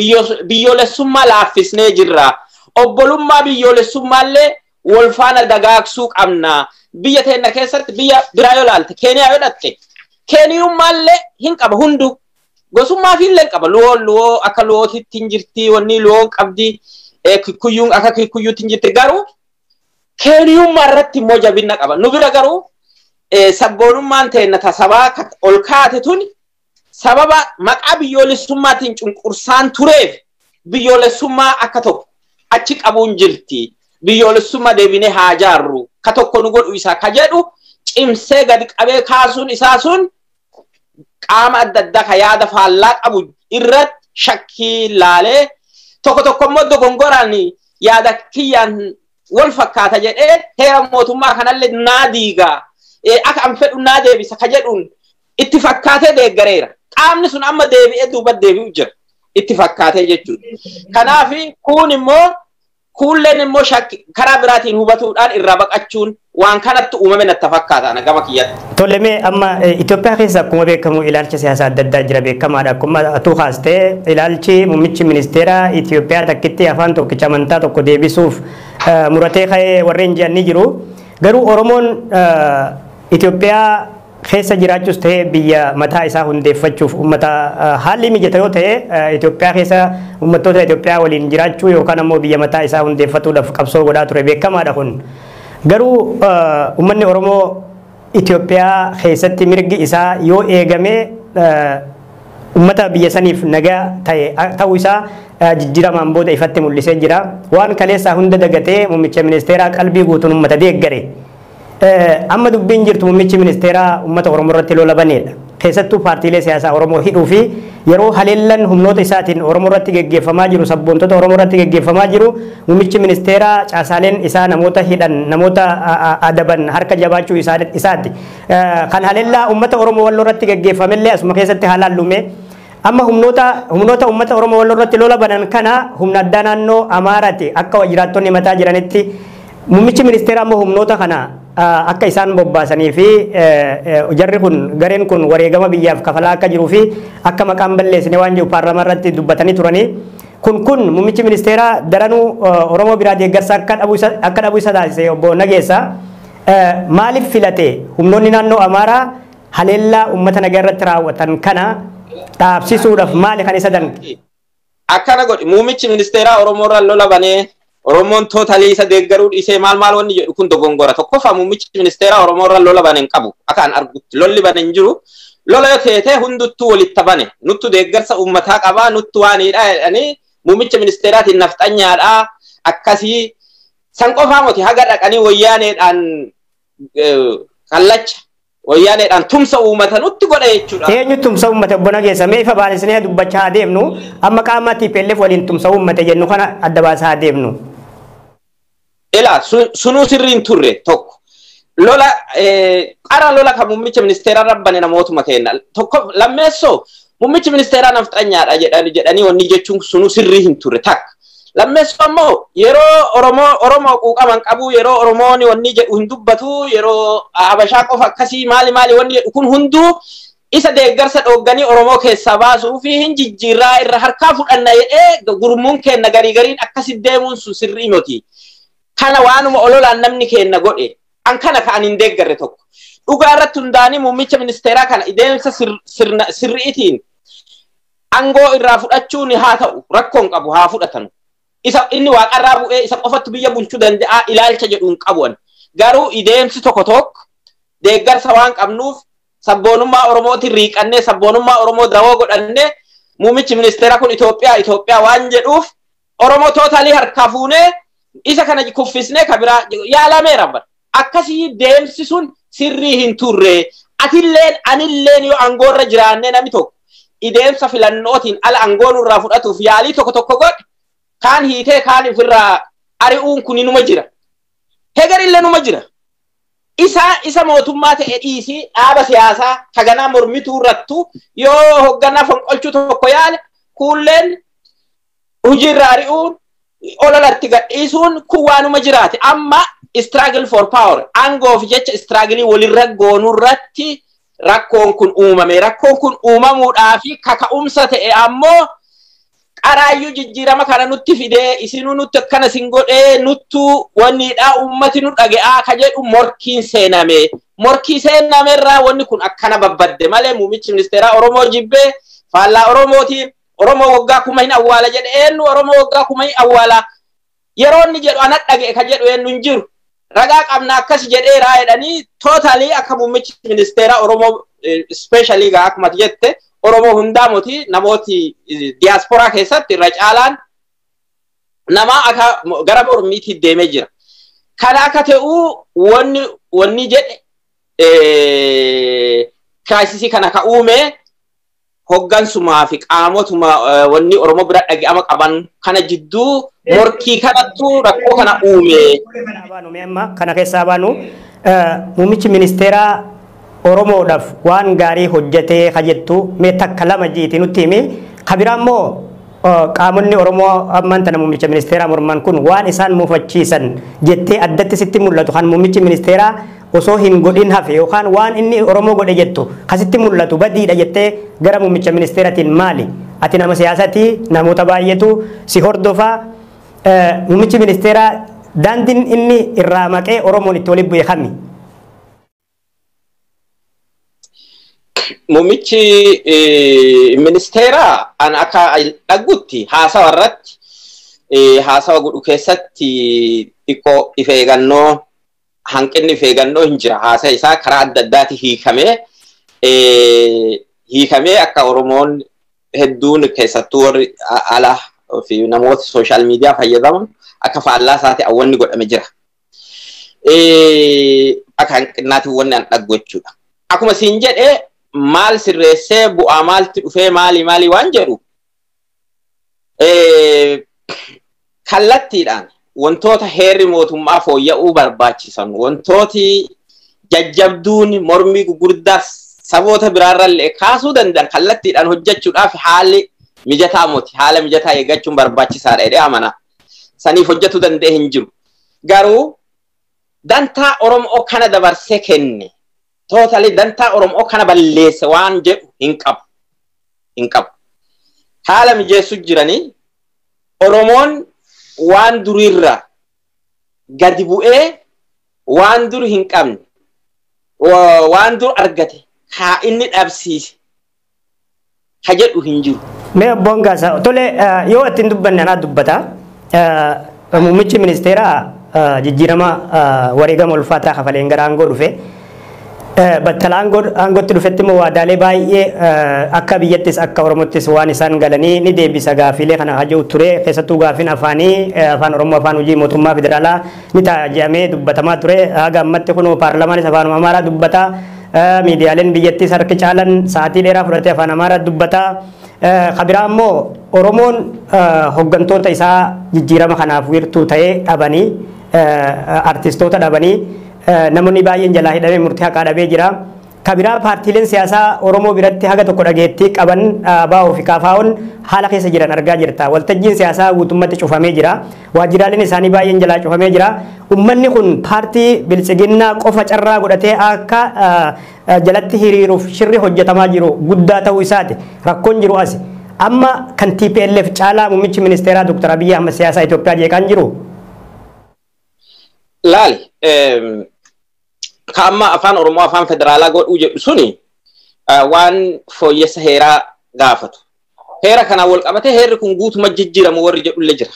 Biyyoolessummaa laaffisnee jirra. Obbolummaa biyyoolessummaallee wal faana dagaagsuu qabna. Biyya teenya keessatti biyya biraa yoo ilaalte, Keeniyaa yoo dhatte, Keeniyummaallee hin qaba hundu. Gosummaa fi illee qaba. Luwoon luwoo akka luwootitti hin jirti, wanni luwoon qabdi, Kikuyyuun akka Kikuyyuutti hin jirti. Garuu Keeniyummaa irratti immoo jabina qaba. Nu bira garuu sabboonummaan teenya tasabaa ol kaate tuni sababa maqaa biyyoolessummaatiin cunqursaan tureef biyyoolessummaa akka tokko achi qabuun jirti. Biyyoolessummaa deebinee haa jaarru. Ka tokko nu godhu isaa ka jedhu cimsee gadi qabee kaasuun isaa sun qaama adda addaa ka yaada faallaa qabu irratti shakkii laalee, tokko tokko immoo dogongoraan yaada kiyyaan wal fakkaata jedhee heera mootummaa kanallee naa diigaa, akka an fedhu naa deebisa ka jedhuun itti fakkaatee deeggareera. Qaamni sun amma deebi'ee duuba deebi'u jira. Itti fakkaatee jechuudha. Kanaaf kun immoo kuulleen immoo karaa biraatiin hubatuudhaan irraa baqachuun waan kanatti uumame natti fakkaata gama kiyyatti. Tole, mee amma Itoophiyaa keessa akkuma beekamu ilaalcha siyaasaa adda addaa jira, beekamaadha. Akkuma atuu kaastee, ilaalchi muummichi ministeera Itoophiyaa takkitti, afaan tokkicha, amantaa tokko deebisuuf muratee ka'ee warreen jiran ni jiru. Garuu Oromoon Itoophiyaa keessa jiraachuus ta'ee biyya mataa isaa hundeeffachuuf uummata haalli mijata yoo ta'e Itoophiyaa keessa uummattoota Itoophiyaa waliin jiraachuu yookaan ammoo biyya mataa isaa hundeeffatuudhaaf qabsoo godhaa ture, beekamaadha kun. Garuu uummanni Oromoo Itoophiyaa keessatti mirgi isaa yoo eegame uummata biyya saniif nagaa ta'e ta'uu isaa jijjiiramaan booda ifatti mul'isee jira. Waan kaleessaa hunda dagatee muummicha ministeeraa qalbii guutuun uummata deeggare. Amma dubbiin jirtu muummichi ministeeraa uummata Oromoo irratti lola baneedha. Keessattuu paartiilee siyaasaa Oromoo hidhuu fi yeroo haleellan humnoota isaatiin Oromoo irratti geggeeffamaa jiru, sabboontota Oromoo irratti geggeeffamaa jiru, muummichi ministeeraa caasaaleen isaa namoota hidhan, namoota adaban harka jabaachuu isaati. Kan haleellaa uummata Oromoo Walloo irratti geggeeffamellee asuma keessatti haalaan lume. Amma humnoota uummata Oromoo Walloo irratti lola banan kana humna addaa naannoo Amaaraati akka jiraattonni mataa jiranitti. Muummichi ministeeraa ammoo humnoota kana akka isaan bobbaasanii fi jarri kun gareen kun wareegama biyyaaf kafalaa akka jiruu fi akka maqaan balleessine waan jiru paarlaamaa irratti dubbatanii turanii. Kun muummichi ministeeraa daranuu Oromoo biraa deeggarsa akka dhabu isa taasise. Obbo Nageessa, maaliif filate humnoonni naannoo Amaaraa haleellaa uummata nagaa irratti raawwatan kana dhaabsisuudhaaf maali kan isa danqe? Akkana godhi, muummichi ministeeraa Oromoo irra lola banee Oromoon totally isa deeggaruu dhiisee maal maal wanni jedhu kun dogongora. Tokkoffaa, muummichi ministeeraa Oromoo irra lola bane hin qabu. Akka an argutti lolli bane hin jiru. Lola yoo teetee hunduttuu walitti bane. Nuttu deeggarsa uummataa qabaa, nuttu waanidha jedhanii muummicha ministeeraatiin nafxanyaadhaa akkasii san qofaa moti, haga dhaqanii wayyaaneedhaan kallacha wayyaaneedhaan tumsa uummata nutti godha jechuudha. Eenyu tumsa uummate, obbo Nageessa? Mee ifa baasnee dubbachaa adeemnu. Amma qaama TPLF waliin tumsa uummate jennu kana adda baasaa adeemnu. Ilaa, sunuu sirriin turre tokko. Lola qara lola kan muummicha ministeeraa rabbane namootuma kenna. Tokko lammeessoo, muummichi ministeeraa nafxanyaadha jedhanii wanni jechuun sunuu sirrii hin turre takka. Lammeessoo ammoo yeroo Oromoo quuqaman qabu, yeroo Oromoon wanni jedhu hin dubbatu, yeroo Habashaa qofa akkasii maali maali wanni jedhu kun hunduu isa deeggarsa dhoogganii Oromoo keessaa baasuu fi hin jijjiirraa irra harkaa fudhanna jedhee gurmuun kenna garii gariin akkasi deemuun sun sirrii miti. Kana waanuma ololaan namni kenna godhe. An kana ka'an hin deeggarre tokko. Dhugaa irratti hundaanii muummicha ministeeraa kana deemsa sirriitiin aangoo irraa fudhachuun haa ta'u, rakkoon qabu, haa fudhatanu. Isa inni waaqarraa bu'ee isa qofatti biyya bulchuu danda'a ilaalcha jedhu hin qabu. Garuu ideemsi tokko tokko deeggarsa waan qabnuuf sabboonummaa Oromootiin riiqannee, sabboonummaa Oromoo dawoo godhannee, muummichi ministeeraa kun Itoophiyaa Itoophiyaa waan jedhuuf Oromoo totally harkaa fuunee isa kana kuffisnee ka biraa yaalameera bara. Akkasii deemsi sun sirrii hin turre. Atilleen anilleen yoo aangoorra jiraannee namni tokko ideemsa filannootiin ala aangoo nurraa fudhatuuf yaalii tokko tokko godhe, kaan hiitee kaan ofirraa ari'uun kun numa jira. Hegarillee numa jira. Isa mootummaa ta'e dhiisii, dhaaba siyaasaa kaganaa mormituu irrattu yoo hoogganaa fonqolchuu tokko yaale, kuulleen hojiirra ari'uun, ololatti gadhiisuun kun waanuma jiraate. Amma struggle for power, aangoof jecha struggle walirra goonurratti rakkoon kun uumame. Rakkoon kun uumamuudhaafi kaka'umsa ta'e ammoo qaraayyuu jijjiirama kana nutti fidee, isinuu nutti akkana sin godhee, nuttu wanniidha, ummati nu dhage'aa ka jedhu morkiin seename. Morkii seenamerraa wanni kun akkana babbadde malee muummichi ministeeraa Oromoo jibbee faallaa Oromootiin Oromoo waggaa 1000 hin awwaala jedhe. Eenyu Oromoo waggaa 1000 hin awwaala yeroo inni jedhu ana dhaga'e ka jedhu eenyu hin jiru. Ragaa qabna akkas jedheeraa jedhanii totally akka muummichi ministeeraa Oromoo, especially gaa akkuma jette Oromoo hundaa moti, namooti diyaasporaa keessatti irra caalaan nama akka gara mormiitti deemee jira. Kana akka ta'u wanni jedhe crisis kana ka uume hoggansumaa fi qaamotuma wanni Oromoo bira dhaga'ama qaban kana jidduu morkii kanattu rakkoo kana uume. Kana keessaa baanu, muummichi ministeeraa Oromoodhaaf waan gaarii hojjetee ka jettu mee takka lama jiiti nutti himi. Ka biraa immoo qaamonni Oromoo ammaan tana muummicha ministeeraa morman kun waan isaan muufachiisan jettee addatti sitti mul'atu, kan muummichi ministeeraa osoo hin godhin hafe yookaan waan inni Oromoo godhe jettu kasitti mul'atu badiidha jettee gara muummicha ministeeratiin maali? Ati nama siyaasatii, namoota baay'eetu si hordofaa. Muummichi ministeeraa daandiin inni irraa maqee Oromoon itti walitti bu'e kami? Muummichi ministeeraa an akka dhaggutti haasawa irratti, haasawa godhu keessatti xiqqoo if eegannoo, hanqinni if eegannoo hin jira. Haasaa isaa karaa adda addaati hiikamee akka Oromoon hedduun, keessattuu warri ala fi namoota social media fayyadaman, akka faallaa isaati awwanni godhame jira. Akka hanqinnaatiin wanni an dhaggu jechuudha. Akkuma siin jedhee, maal sirreessee, bu'aa maalti dhufee, maali maali waan jedhu, kallattiidhaan wantoota heerri mootummaa fooyya'uu barbaachisan, wantooti jajjabduun mormii gugurdaa Saboota biraarrallee kaasuu danda'an kallattiidhaan hojjechuudhaaf haalli mijataa miti. Haala mijataa eeggachuun barbaachisaadha jedhee amana. Saniif hojjetuu danda'e hin jiru. Garuu dantaa Oromoo kana dabarsee kenne, totally dantaa Oromoo kana balleesse waan jedhu hin qabu. Hin qabu. Haala mijeessuu jiranii Oromoon waan duriirra gadi bu'ee, waan dur hin qabne, waan dur argate haa inni dhabsiise ha jedhu hin jiru. Mee obboon Gaasaa, tole, yoo ittiin dubbanne anaa dubbata. Muummichi ministeeraa jijjiirama wareegama ulfaataa kafaleen gara aangoo dhufe. Battala aangootti dhufetti immoo waadaalee baay'ee akka biyyattis akka Oromottis waan isaan galanii ni deebisa, gaafiilee kana haja'u ture. Keessattuu gaafiin afaanii, afaan Oromoo afaan hojii mootummaa federaalaa ni ta'a jedhamee dubbatamaa ture. Haga ammatti kun paarlamaanis afaan Amaaraa dubbata. Miidiyaaleen biyyattis harki caalan sa'aatii dheeraa fudhatee afaan Amaaraa dubbata. Kabiraa immoo Oromoon hoggantoota isaa jijjiirama kanaaf wiirtuu ta'ee dhabanii, artistoota dhabanii, namoonni baay'een jalaa hidhamee murtii haqaa dhabee jira. Kabiraa paartiileen siyaasaa Oromoo biratti haga tokko dhageettii qaban ABO fi KFO'n haala keessa jiran argaa jirta. Waltajjiin siyaasaa guutummatti cufamee jira. Waajjiraaleen isaanii baay'een jalaa cufamee jira. Uummanni kun paartii Biltsiginnaa qofa carraa godhatee akka jalatti hiriiruuf shirri hojjetamaa jiru guddaa ta'uu isaati. Rakkoon jiru asi. Amma kan TPLF caalaa muummichi ministeeraa Dr. Abiyyi Ahmad siyaasa Itoophiyaa jeeqaan jiru. Laali, ka amma afaan Oromoo afaan federaalaa godhuu jedhu suni waan fooyyessa heeraa gaafatu. Heera kanaan wal qabatee heerri kun guutuma jijjiiramu warri jedhullee jira.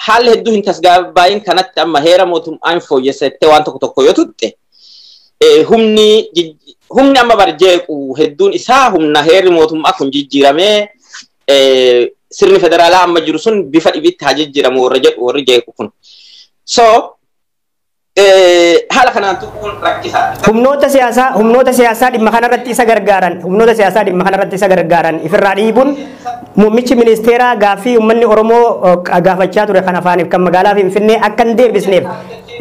Haalli hedduu hin tasgabbaa'in kanatti amma heera mootummaan fooyyessa jettee waan tokko tokko yoo tutte, humni amma barjeequ hedduun isaa humna heerri mootummaa kun jijjiiramee sirni federaalaa amma jiru sun bifa dhibitti haa jijjiiramu warra jedhu warri jeequ kun. So haala kanaan tuquun rakkisaadha. Humnoota siyaasaa dhimma kanarratti isa gargaaran, humnoota siyaasaa dhimma kanarratti isa gargaaran ifirraa dhiibuun muummichi ministeeraa gaaffii uummanni Oromoo gaafachaa ture kan afaaniif kan magaalaa Finfinnee akka hin deebisneef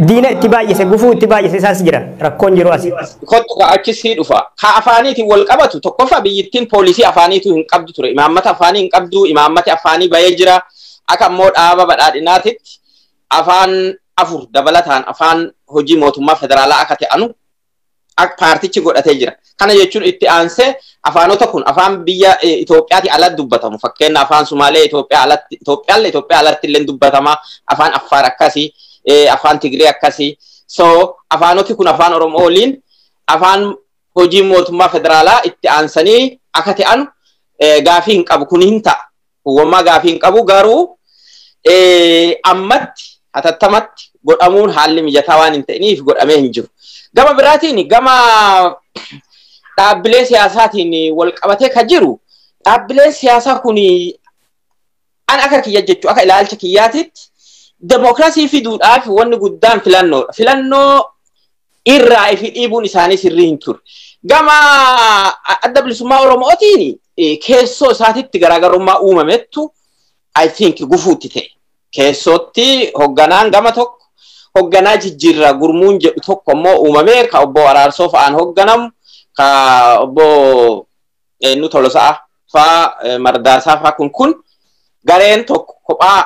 diina itti baay'ise, gufuu itti baay'ise isaas jira, rakkoon jiru asi. Kottu ka achi sii dhufa. Ka afaaniitiin wal qabatu, tokkoffaa biyyittiin poolisii afaaniitu hin qabdu ture. Imaammata afaanii hin qabdu, imaammati afaanii bahee jira. Akka immoo dhaaba badhaadhinaatitti afaan afur dabalataan afaan hojii mootummaa federaalaa akka ta'anu paartichi godhatee jira. Kana jechuun itti aansee afaanota kun afaan biyya Itoophiyaati alatti dubbatamu. Fakkeenya afaan Sumaalee Itoophiyaa alatti, Itoophiyaallee Itoophiyaa alatti illee dubbatama. Afaan Affaar akkasii, afaan Tigree akkasii. So afaanoti kun afaan Oromoo waliin afaan hojii mootummaa federaalaa itti aansanii akka ta'an gaafii hin qabu. Kun hin ta'a. Uwwammaa gaafii hin qabu, garuu ammatti hatattamatti godhamuun haalli mijataa waan hin ta'iniif godhamee hin jiru. Gama biraatiin, gama dhaabbilee siyaasaatiin wal qabatee kan jiru, dhaabbileen siyaasaa kun an akka kiyya jechuu, akka ilaalcha kiyyaatitti, demokiraasii fiduudhaaf wanni guddaan filannoodha. Filannoo irraa ifi dhiibuun isaanii sirrii hin turre. Gama Adda Bilisummaa Oromootiin keessoo isaatitti garaagarummaa uumamettu I think gufuutti ta'e. Keessootti hogganaan gama tokko hogganaa jijjiirraa gurmuun jedhu tokko immoo uumamee, ka obbo Araarsoo fa'aan hogganamu, ka obbo nu Tolosaa fa'aa, Mardaasaa fa'aa, kun gareen tokko kophaa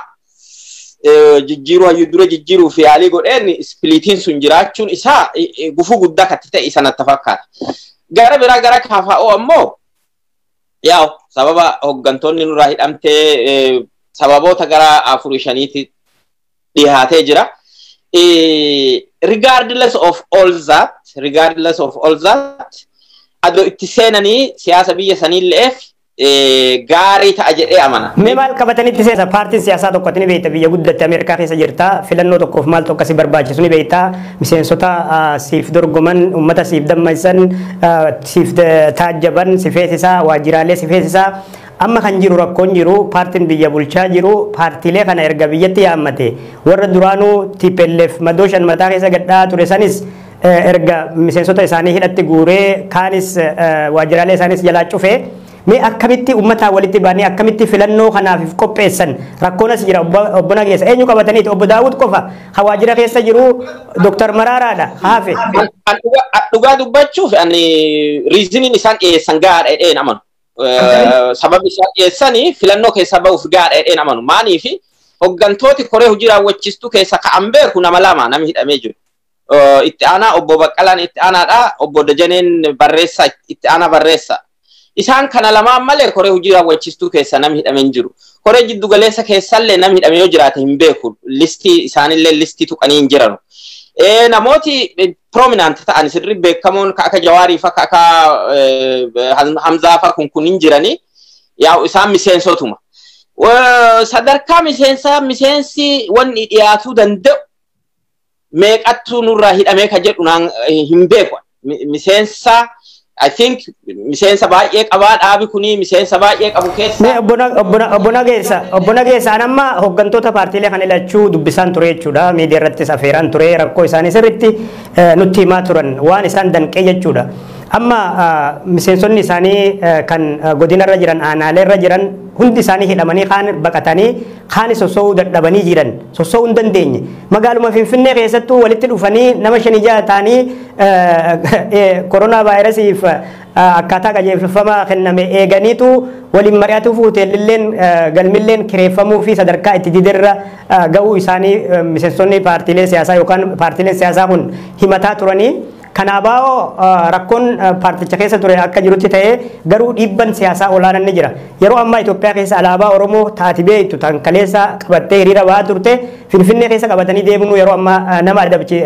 jijjiiruu, hayyuu dura jijjiiruu fi yaalii godheen splitiin sun jiraachuun isaa gufuu guddaa katti ta'e isa natti fakkaata. Gara biraa gara KFO ammoo yaa'u sababa hoggantoonni nurraa hidhamtee sababoota gara afurii shaniitti dhiyaatee jira. Regardless of all that, regardless of all that, adoo itti seenanii siyaasa biyya saniilleef gaarii ta'a jedhee amana. Mee maal qabatanitti seesa? Paartiin siyaasaa tokko ni beekta, biyya guddatte Ameerikaa keessa jirta, filannoo tokkoof maaltu akkasi barbaachisu ni beekta, miseensota siif dorgoman, uummata siif dammaysan, siif taajjaban si feesisaa, waajjiraalee si feesisaa. Amma kan jiru rakkoon jiru, paartiin biyya bulchaa jiru paartiilee kana erga biyyatti yaammate, warra duraanuu TPLF madooshan mataa keessa gadhaa ture sanis erga miseensota isaanii hidhatti guuree, kaanis waajjiraalee isaanis jalaa cufee Mee akkamitti uummataa walitti baanii akkamitti filannoo kanaaf qopheessan? Rakkoon as jira, obbo Nageessa. Eenyu qabataniiti? Obbo Daawud qofa hawaajira keessa jiru, Dooktar Maraaraadha haafe. Dhugaa dubbachuuf ani reasoniin isaan dhiyeessan gahaadha jedheen amanu. Sababni isaan dhiyeessanii filannoo keessaa bahuuf gahaadha jedheen amanu. Maaliifi, hoggantooti koree hojii raawwachiistuu keessa ka'an beeku nama lama namni hidhamee jiru. Itti aanaa obbo Baqqalaan itti aanaadha. Obbo Dajaneen barreessaa, itti aanaa barreessaa. Isaan kana lamaan malee koree hojii raawwachiistuu keessa namni hidhamee hin jiru. Koree jiddu galeessa keessallee namni hidhame yoo jiraate hin beeku. Listii isaanillee listii tuqanii hin jiranu. Namooti prominent ta'an, sirri beekamoon, akka Jawaarii fa, akka Hamzaa fa kun hin jirani. Yaa isaan miseensotuma. Sadarkaa miseensaa miseensi wanni dhiyaatuu danda'u meeqattuu nurraa hidhamee ka jedhu naan hin beeku. Miseensa, I think, miseensa baay'ee qabaa dhaabi kuni, miseensa baay'ee qabu keessa. Mee obbo Nageessa, an amma hooggantoota paartiilee kan ilachuu dubbisaan ture jechuudha. Miidiyaa irrattis afeeraan ture, rakkoo isaanii sirriitti nutti himaa turan, waan isaan danqee jechuudha. Amma miseensonni isaanii kan godinarra jiran, aanaalee jiran hundi isaanii hidhamanii, kaan baqatanii, kaan soso'uu dadhabanii jiran, soso'uu hin dandeenye. Magaaluma Finfinnee keessattuu walitti dhufanii nama shanii jaha ta'anii koronaa vaayirasiif akkaataa qajeelfama kenname eeganiitu waliin mari'atuuf hoteelilleen galmilleen kireeffamuu fi sadarkaa itti didirra ga'uu isaanii miseensonni paartiilee siyaasaa yookaan paartiileen siyaasaa kun himataa turanii. Kanaafuu rakkoon paarticha keessa ture akka jirutti ta'ee, garuu dhiibban siyaasaa olaanaan ni jira. Yeroo ammaa Itoophiyaa keessa alaabaa Oromoo taati beektu tan kaleessa qabattee hiriira ba'aa turte Finfinnee keessa qabatanii deemuu yeroo ammaa nama adabchi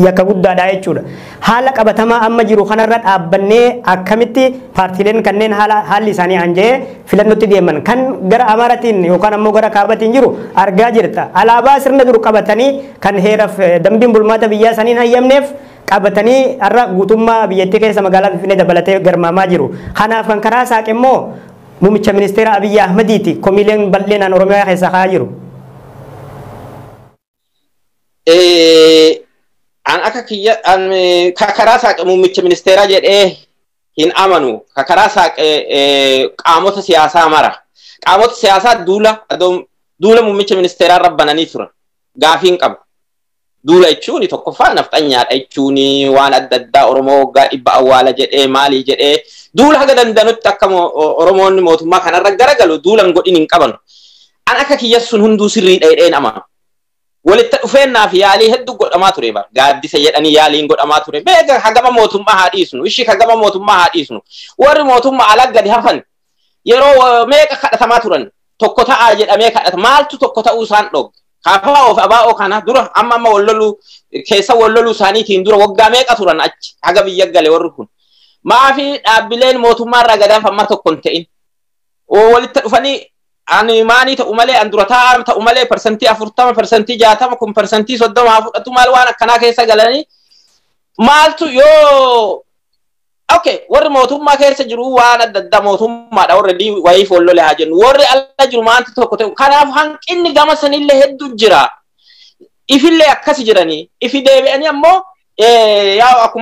yakka guddaadha jechuudha. Haala qabatamaa amma jiru kanarra dhaabbannee akkamitti paartiileen kanneen haala haalli isaanii anja'ee filannootti deeman? Kan gara Amaaratiin yookaan ammoo gara Kaabatiin jiru argaa jirta. Alaabaa sirna dur qabatanii kan heeraaf dambiin bulmaata biyyaa saniin hayyamneef qabatanii har'a guutummaa biyyattii keessa magaalaa Finfinnee dabalatee garmaamaa jiru. Kanaaf kan karaa saaqe immoo muummicha ministeera Abiyyi Ahmadiiti. Komiileen bal'inaan Oromiyaa keessa ka'aa jiru. An akka kiyya karaa saaqe muummicha ministeeraa jedhee hin amanu. Karaa saaqe qaamota siyaasaa mara. Qaamota siyaasaa duula muummicha ministeeraa rabbananii turan. Gaafii hin qabu. Duula jechuun tokkoffaa nafxanyaadha jechuun, waan adda addaa, Oromoo waggaa 100 awwaala jedhee, maalii jedhee, duula haga dandanutti akka Oromoonni mootummaa kanarra garagalu duula hin godhin hin qaban. An akka kiyya sun hunduu sirriidha jedheen amanu. Walitti dhufeennaa fi yaalii hedduu godhamaa ture bara. Gaaddisa jedhanii yaaliin godhamaa ture. Beeka, hagama mootummaa haa dhiisnu. Ishii hagama mootummaa haa dhiisnu. Warri mootummaa ala gadi hafan yeroo meeqa kadhatamaa turan. Tokko ta'aa jedhamee kadhata. Maaltu tokko ta'uu isaan dhooge? KFO fi ABO kana dura amma wal loluu keessa, wal loluu isaaniitiin dura waggaa meeqa turan achi haga biyya gale warri kun? Maafi dhaabbileen mootummaa irraa gad hafan tokko hin ta'in? Walitti dhufanii ani maanii ta'u malee, an dura taa'aa ta'u malee, 40%, 60% kun 30% haa fudhatu, maal waan akkanaa keessa galanii maaltu yoo okay, warri mootummaa keessa jiru waan adda addaa mootummaadha, warri wayiif wal lole haa jennu, warri ala jiru maanti tokko ta'u? Kanaaf hanqinni gama sanillee hedduu jira. Ifillee akkasi jiranii ifi deebi'anii ammoo yaa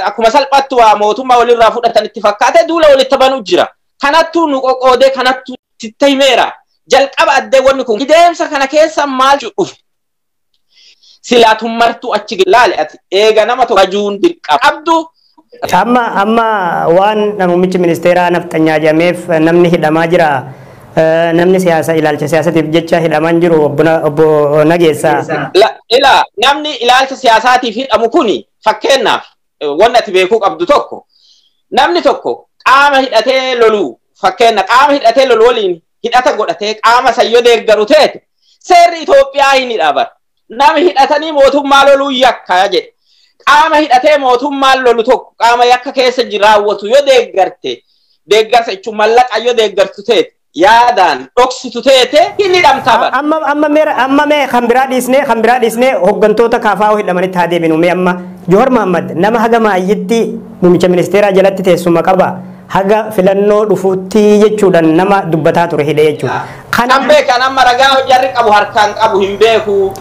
akkuma salphaatti waa mootummaa walirraa fudhatan itti fakkaate duula walitti banuu jira. Kanattuu nu qoqqoodee, kanattuu sitti himeera. Jalqaba addee wanni kun deemsa kana keessa maal dhufe? Silaa tummartuu achi laale, ati eega nama tokko rajuun dirqama qabdu. Amma waan muummichi ministeeraa nafxanyaa jedhameef namni hidhamaa jira. Namni siyaasa ilaalcha siyaasatiif jecha hidhamaa jiru, obbo Nageessa. Ila namni ilaalcha siyaasaatiif hidhamu kuni, fakkeenyaaf, wanni ati beekuu qabdu tokko, namni tokko qaama hidhatee loluu, fakkeenya, qaama hidhatee lolu waliin hidhata godhatee qaama sayyoo deeggaru teete, seerri Itoophiyaa hin hidha. Nama hidhatanii mootummaa loluu yakka jedhe. Qaama hidhatee mootummaan lolu tokko qaama yakka keessa raawwatu yoo deeggarte, deeggarsa jechuun mallaqa yoo deeggartu teete, yaadaan dhoksitu teete, hin hidhamtaa bara. Amma mee kan biraa dhiisnee hooggantoota KFO hidhamanitti haa deebinu. Mee amma Joowar Mahammad nama haga maayyitti muummicha ministeeraa jalatti teessuma qaba, haga filannoo dhufuutti jechuudhaan nama dubbataa ture hidhe jechuudha. Kan beekan amma ragaa jarri qabu harkaan qabu hin beeku,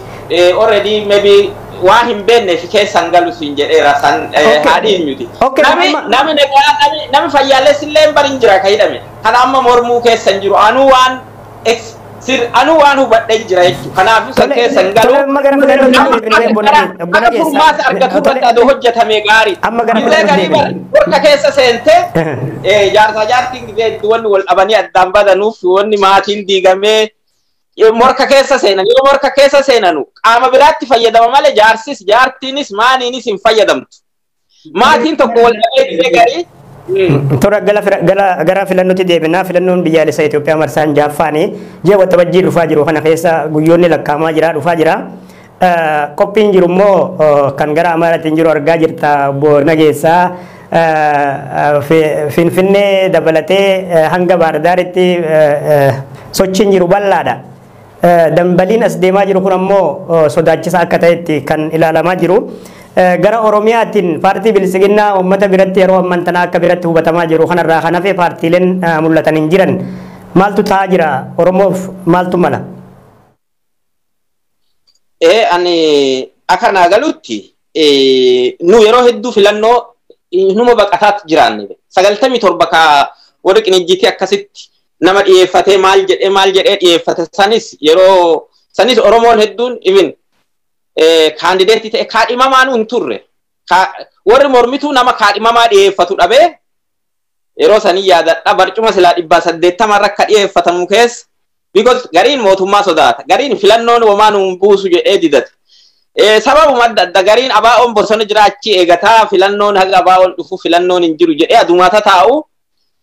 already maybe waa hin beekne fi keessan galu siin jedheera san haadhi miti. Nami nami fayyaalessi illee bari jira ka hidhame. Kana amma mormuu keessan jiru anuu waan sir anuu waan hubadhee jira jechuudha. Kanaafuu san keessan galu. Akka furmaata argatu irratti adoo hojjetame gaarii. Illee garii warra keessa seentee jaarsaa jaartiin gisee wanni wal dhabanii addaan badanuuf wanni maatiin diigamee morka keessa seenan yoo morka keessa seenanu qaama biraatti fayyadama malee jaarsis jaartiinis maaniinis hin fayyadamtu. Maatiin tokko wal dhabee gisee garii. Toora gara filannootti deebinaa filannoon biyyaalessaa Itoophiyaa marsaan ja'affaanii ji'a waxabajjii dhufaa jiru kana keessa guyyoonni lakkaa'amaa jira dhufaa jira. Qophiin jiru immoo kan gara Amaaraatiin jiru argaa jirta obbo Nageessaa. Finfinnee dabalatee hanga Baardaaritti sochiin jiru bal'aadha. Dambaliin as deemaa jiru kun ammoo sodaachisaa akka ta'etti kan ilaalamaa jiru. Gara Oromiyaatiin paartii Bilisiginnaa uummata biratti yeroo ammaan tanaa akka biratti hubatamaa jiru kanarraa kan hafe paartiileen mul'atan hin jiran. Maaltu ta'aa jira? Oromoof maaltu mala? Ani akka naa galutti nu yeroo hedduu filannoo numa baqataatti jiraanne 97 ka warri qinijjiitii akkasitti nama dhiyeeffatee maal jedhee dhiyeeffate sanis yeroo sanis Oromoon hedduun even kaandideetii ta'e kaadhimamaan hin turre warri mormituu nama kaadhimamaa dhiyeeffatu dhabee yeroo sanii yaadadha barcuma silaa 180 irra akka dhiyeeffatamu keessa because gariin mootummaa sodaata gariin filannoon homaa nuun buusu jedhee didate. Sababuma adda adda gariin abaa'oon bosona jira achi eegataa filannoon haga abaa'oon dhufu filannoon hin jiru jedhee adumaata taa'u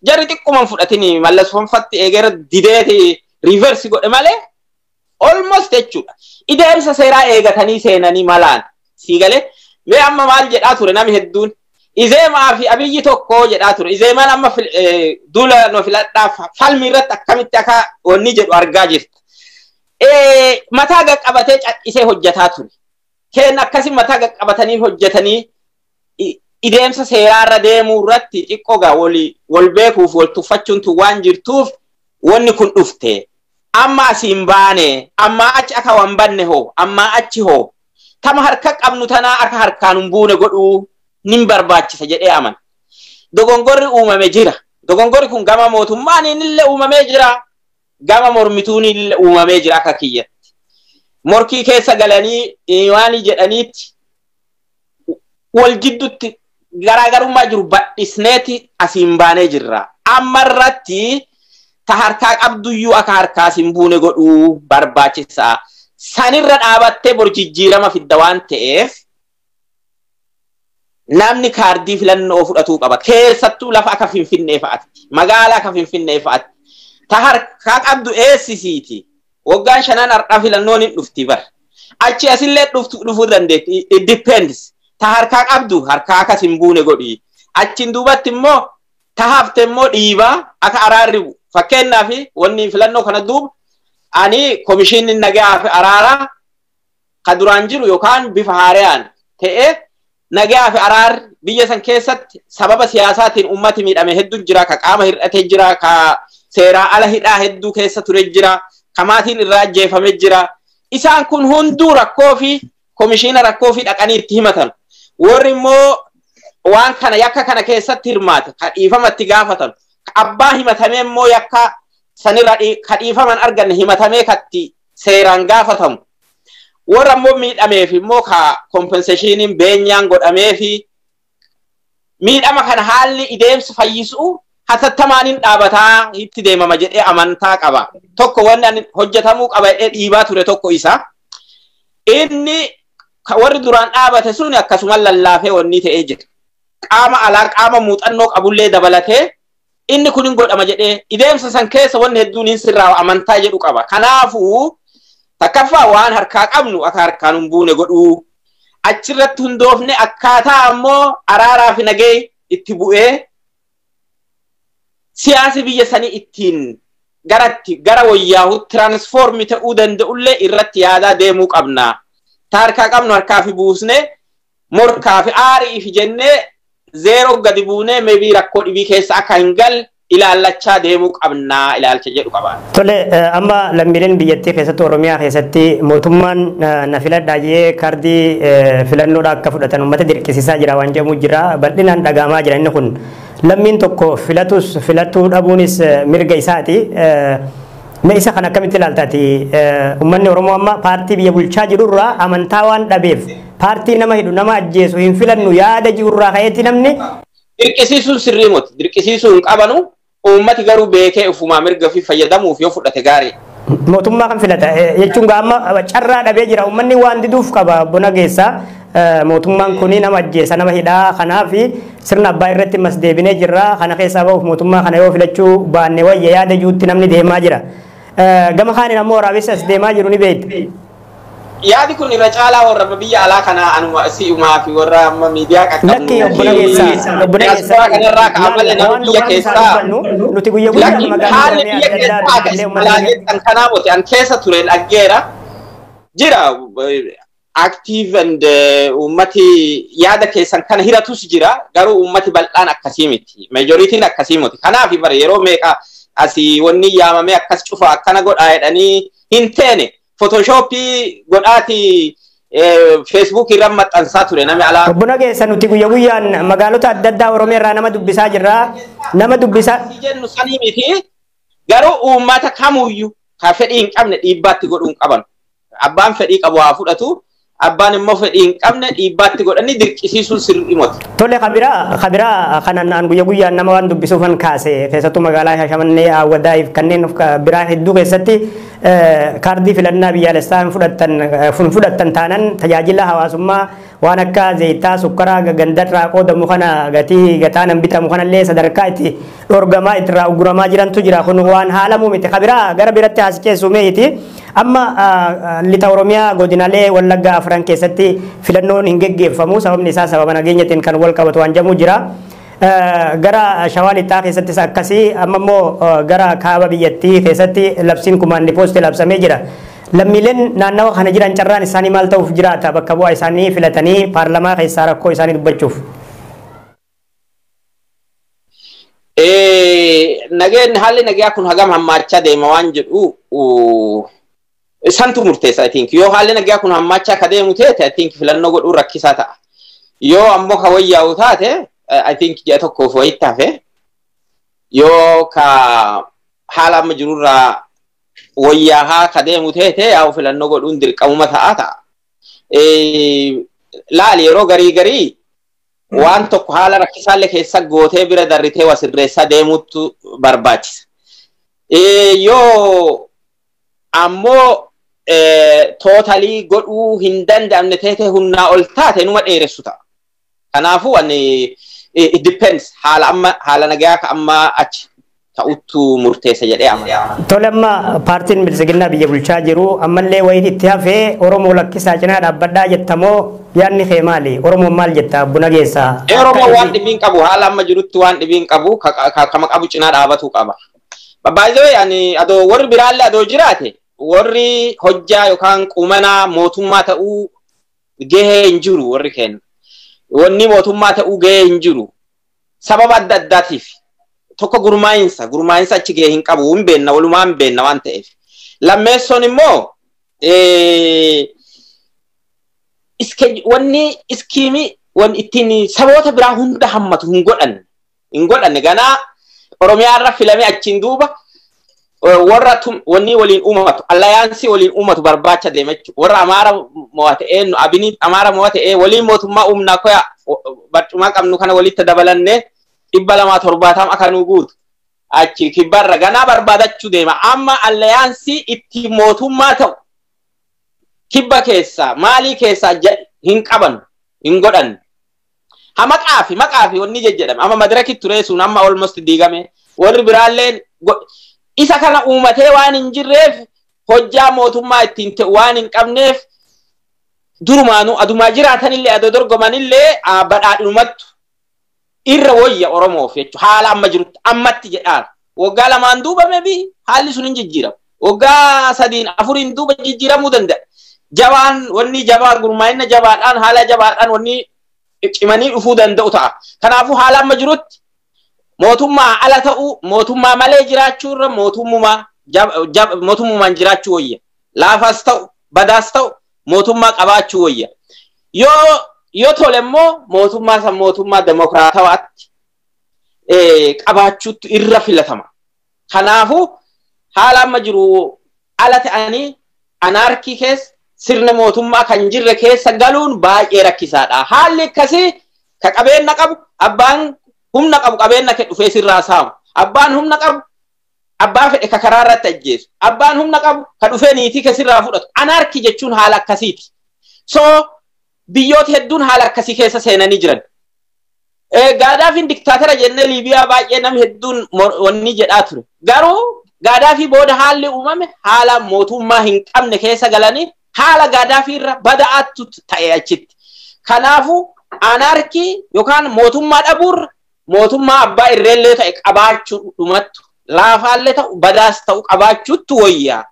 jarri xiqquman fudhatini mallasfanfatti eegera dideeti riiversi godhe malee almost jechuudha. Ideemsa seeraa eegatanii seenanii malaan sii galee mee amma maal jedhaa ture nami hedduun Izeemaa fi Abiyyi tokko jedhaa ture. Izeemaan amma duula no filadhaa falmi irratti akkamitti akka wanni jedhu argaa jirta. Mataa qaqqabatee callisee hojjetaa ture. Keen akkasi mataa qaqqabatanii hojjetanii ideemsa seeraarra deemuu irratti xiqqoo gaa wal beekuuf wal tuffachuun waan jirtuuf wanni kun dhufte. Amma asiin baane amma achi akka waan banne hoo amma achi hoo tama harka qabnu tanaa akka harkaan hin buune godhuu nin barbaachisa jedhee amana. Dogongorri uumame jira. Dogongorri kun gama mootummaan illee uumamee jira. Gama mormituun illee uumamee jira akka kiyyatti. Morkii keessa galanii waan jedhaniitti wal jidduutti garaagarummaa jiru bal'isneeti asiin baanee jirra. Amma irratti ta harkaa qabduyyuu akka harkaa siin buune godhuu barbaachisa. Sanirra dhaabattee bor jijjiirama fidda waan ta'eef namni kaardii filannoo fudhatuu qaba. Keessattuu lafa akka Finfinnee fa'aatti. Magaalaa akka Finfinnee fa'aatti. Ta harkaa qabdu eessisiiti. Waggaan 5 har'aa filannoon hin dhufti bar. Achi asillee dhufuu dandeetti. It depends. Ta harkaa qabdu harkaa akkas hin buune godhi. Achiin duubatti immoo ta hafte immoo dhiibaa akka araarri bu'u. Fakkeenyaaf wanni filannoo kana duuba ani komishinni nagaa fi araaraa ka duraan jiru yookaan bifa haaraan ta'ee nagaa fi araarri biyya san keessatti sababa siyaasaatiin ummati miidhame hedduun jira, ka qaama hir'atee jira, ka seeraa ala hidhaa hedduu keessa ture jira, ka maatiin irraa ajjeefame jira. Isaan kun hunduu rakkoo fi komishina rakkoo fi dhaqanii itti himatan. Warri immoo waan kana yakka kana keessatti hirmaate ka dhiifamatti gaafatan. Abbaa himatamee immoo yakka sanirra ka dhiifaman arganne himatamee katti seeraan gaafatamu. Warra immoo miidhameef immoo ka kompenseshiniin beenyaan godhamee fi miidhama kana haalli ideemsa fayyisuu hatattamaan hin dhaabataa itti deemama jedhee amantaa qaba. Tokko wanni ani hojjetamuu qaba jedhee dhiibaa ture tokko isa. Inni warri duraan dhaabate sun akkasuma lallaafee wanni ta'ee jira. Qaama alaa qaama muuxannoo qabullee dabalatee inni kun hin godhama jedhee ideemsa san keessa wanni hedduun hin sirraa amantaa jedhu qaba. Kanaafuu takkaffaa waan harkaa qabnu akka harkaan hin buune godhuu achirratti hundoofne akkaataa ammoo araaraa fi nagee itti bu'ee siyaasi biyya sanii ittiin garatti gara wayyaahu tiraansfoormi ta'uu danda'ullee irratti yaadaa deemuu qabna. Ta harkaa qabnu harkaa fi buusne morkaa fi aarii fi jennee zeeroo gadi buunee meebii rakkoo dhibii keessa akka hin galle Ilaallachaa deemuu qabnaa ilaalcha jedhu qabaan. Tole, amma lammiileen biyyattii keessatti, Oromiyaa keessatti mootummaan na filadhaa jee kaardii filannoodha akka fudhatan uummata dirqisiisaa jira waan jedhamu jira, bal'inaan dhagahamaa jira inni kun. Lammiin tokko filatus filatuu dhabuunis mirga isaati. Mee isa kan akkamitti ilaaltaati? Uummanni Oromoo amma paartii biyya bulchaa jirurraa amantaa waan dhabeef paartii nama hidhu, nama ajjeesu hin filannu yaada jirurraa ka'eetti namni. Dirqisiisuun sirrii miti. Dirqisiisuu hin qabanu. Uummati garuu beekee ufumaa mirga ofii fayyadamuuf yoo fudhate gaarii. Mootummaa kan filata jechuun amma carraa dhabee jira. Uummanni waan diduuf qaba buna geessaa. Mootummaan kuni nama ajjeesa, nama hidhaa, kanaaf sirna abbaa irratti mas deebinee jirra. Kana keessaa bahuuf mootummaa kana yoo filachuu baanne wayya yaada jirutti namni deemaa jira. Gama kaaniin ammoo waraabessi as deemaa jiru ni beekti. Yaadi kun irra caalaa warra biyya alaa kana anuma si'umaa fi warra amma miidiyaa qaqqabnu. Lakki, obbo Nageessaa, obbo Nageessaa. Kanarraa ka'an malee nama biyya keessaa. Nuti guyyaa guyyaa magaalaa haalli biyya keessaa akka jettan kanaa miti, an keessa ture dhaggeera. Jira active and uummati yaada keessan kana hiratus jira, garuu uummati bal'aan akkasii miti. Majoritiin akkasii miti. Kanaaf bara yeroo meeqa asii wanni yaamamee akkas cufa akkana godhaa jedhanii hin teene. Photoshoppii godhaati Facebook irra maxxansaa ture namni alaa. Obbo Nageessa, nuti guyyaa guyyaan magaalota adda addaa Oromiyaa irraa nama dubbisaa jirra. Nama dubbisaa. Jennu sanii miti, garuu uummata kamuyyuu ka fedhii hin qabne dhiibbaatti godhuu hin qaban. Abbaan fedhii qabu haa fudhatu. Abbaan immoo fedhii hin qabne dhiibbaatti godhanii dirqisiisuun sirrii miti. Tole, kabiraa kanan aan guyyaa guyyaan nama waan dubbisuufan kaase, keessattuu magaalaa Shaashamannee, Awwadaayif, kanneen biraa hedduu keessatti kaardii filannaa biyyaalessaa hin fudhattan taanan tajaajila hawaasummaa waan akka zayitaa, sukkaraa gandarraa qoodamu kana gatii gataan bitamu kanallee sadarkaa itti dhorgamaa irraa uguramaa jirantu jira. Kun waan haalamuu miti. Kabiraa gara biratti haasicheessu meeti. Amma lixa Oromiyaa godinaalee Wallaggaa afran keessatti filannoon hin geggeeffamu. Sababni isaa sababa nageenyatiin kan wal qabatu waan jedhamu jira. Gara Shawaa lixaa keessattis akkasii. Amma immoo gara kaaba biyyattii keessatti labsiin kumaandi poostii labsamee jira. Lammiileen naannawa kana jiran carraan isaanii maal ta'uuf jiraata bakka bu'aa isaanii filatanii paarlamaa keessaa rakkoo isaanii dubbachuuf? Nageenyi, haalli nagaa kun hagam hammaachaa deema waan jedhu santu murteessa, I think. Yoo haalli nagaa kun hammaachaa ka deemu ta'e, I think filannoo godhuun rakkisaa ta'a. Yoo ammoo ka wayyaa'u taate, I think ji'a tokkoof wayitti hafe, yoo ka haala amma jirurraa wayyaa'aa ka deemu ta'e, yaa'u filannoo godhuun dirqamuma ta'a ta'a. Laali, yeroo garii garii waan tokko haala rakkisaallee keessa gootee bira darritee wa sirreessaa deemuutu barbaachisa. Yoo ammoo totally godhuu hin danda'amne ta'e, humnaa ol taate, numa dheeressu ta'a. Kanaafuu ani it depends, haala amma haala nagaa ka amma achi ta'uttu murteessa jedhee amana. Tole, amma paartiin Bilisiginnaa biyya bulchaa jiru ammallee wayii itti hafee Oromoo lakkisaa cinaa dhaabbadhaa jettamoo, yaadni kee maali? Oromoon maal jetta buna geessaa? Oromoon waan dhibiin qabu, haala amma jirutti waan dhibiin qabu, kama qabu cinaa dhaabatu qaba. Baay'ee ani adoo warri biraallee adoo jiraate, warri hojjaa yookaan qumanaa mootummaa ta'uu gahee hin jiru warri kenna. Wanni mootummaa ta'uu gahee hin jiru. Sababa adda addaatiif. Tokko gurmaa'insa achi gahee hin qabu, hin beenna, walumaa hin beenna waan ta'eef. Lammeessoon immoo wanni scheme wanni ittiin saboota biraa hunda hammatu hin godhanne. Hin godhanne, ganaa Oromiyaa irra filamee achiin duuba warra wanni waliin uumatu, alliance waliin uumatu barbaacha deema jechuudha. Warra Amaara mo'ate, Abinii Amaara mo'ate waliin mootummaa uumnaa, koya barcumaa qabnu kana walitti dabalannee 270 akka nu guutu. Achi kibbarra ganaa barbaadachuu deema. Amma alliance itti mootummaa ta'u kibba keessaa maalii keessaa hin qaban, hin godhanne. Ha maqaa fi wanni jejjedhame amma madaraki ture sun amma almost diigame, warri biraalleen isa kana uumatee waan hin jirreef, hojjaa mootummaa ittiin ta'u waan hin qabneef, durumaanuu adumaa jiraatanillee adoo dorgomanillee badhaadhumattu irra wayya Oromoof jechuudha. Haala amma jirutti ammatti jedhaan, waggaa 2n duuba maybe haalli sun hin jijjiiramu, waggaa 3n 4n duuba jijjiiramuu danda'a. Jabaan wanni jabaa gurmaa'ina jabaadhaan haala jabaadhaan wanni cimanii dhufuu danda'u ta'a. Kanaafuu haala amma jirutti Mootummaa ala ta'uu, mootummaa malee jiraachuu irra mootummaan jiraachuu wayya. Laafaas ta'u, badaas ta'u, mootummaa qabaachuu wayya. Yoo tole immoo mootummaa san mootummaa demokiraatawaatti qabaachuutu irra filatama. Kanaafuu haala amma jiru ala ta'anii anaarkii keessa, sirna mootummaa kan jirre keessa galuun baay'ee rakkisaadha. Haalli akkasii ka qabeenya qabu, abbaan humna qabu qabeenya kee dhufee sirraa saamu. Abbaan humna qabu abbaa fedhe ka karaa irratti ajjeesu. Abbaan humna qabu ka dhufee niitii kee sirraa fudhatu. Anaarkii jechuun haala akkasiiti. So biyyoota hedduun haala akkasii keessa seenanii jiran. Gaadaafiin diktaatara jennee Liibiyaa baay'ee namni hedduun wanni jedhaa ture. Garuu Gaadaafii booda haalli uumame haala mootummaa hin qabne keessa galanii haala Gaadaafii irra bada'aattu ta'e achitti. Kanaafuu anaarkii yookaan mootummaa dhabuurra mootummaa abbaa irreellee ta'e qabaachuu dhumattu, laafaallee ta'u badaas ta'u qabaachuuttu wayyaa.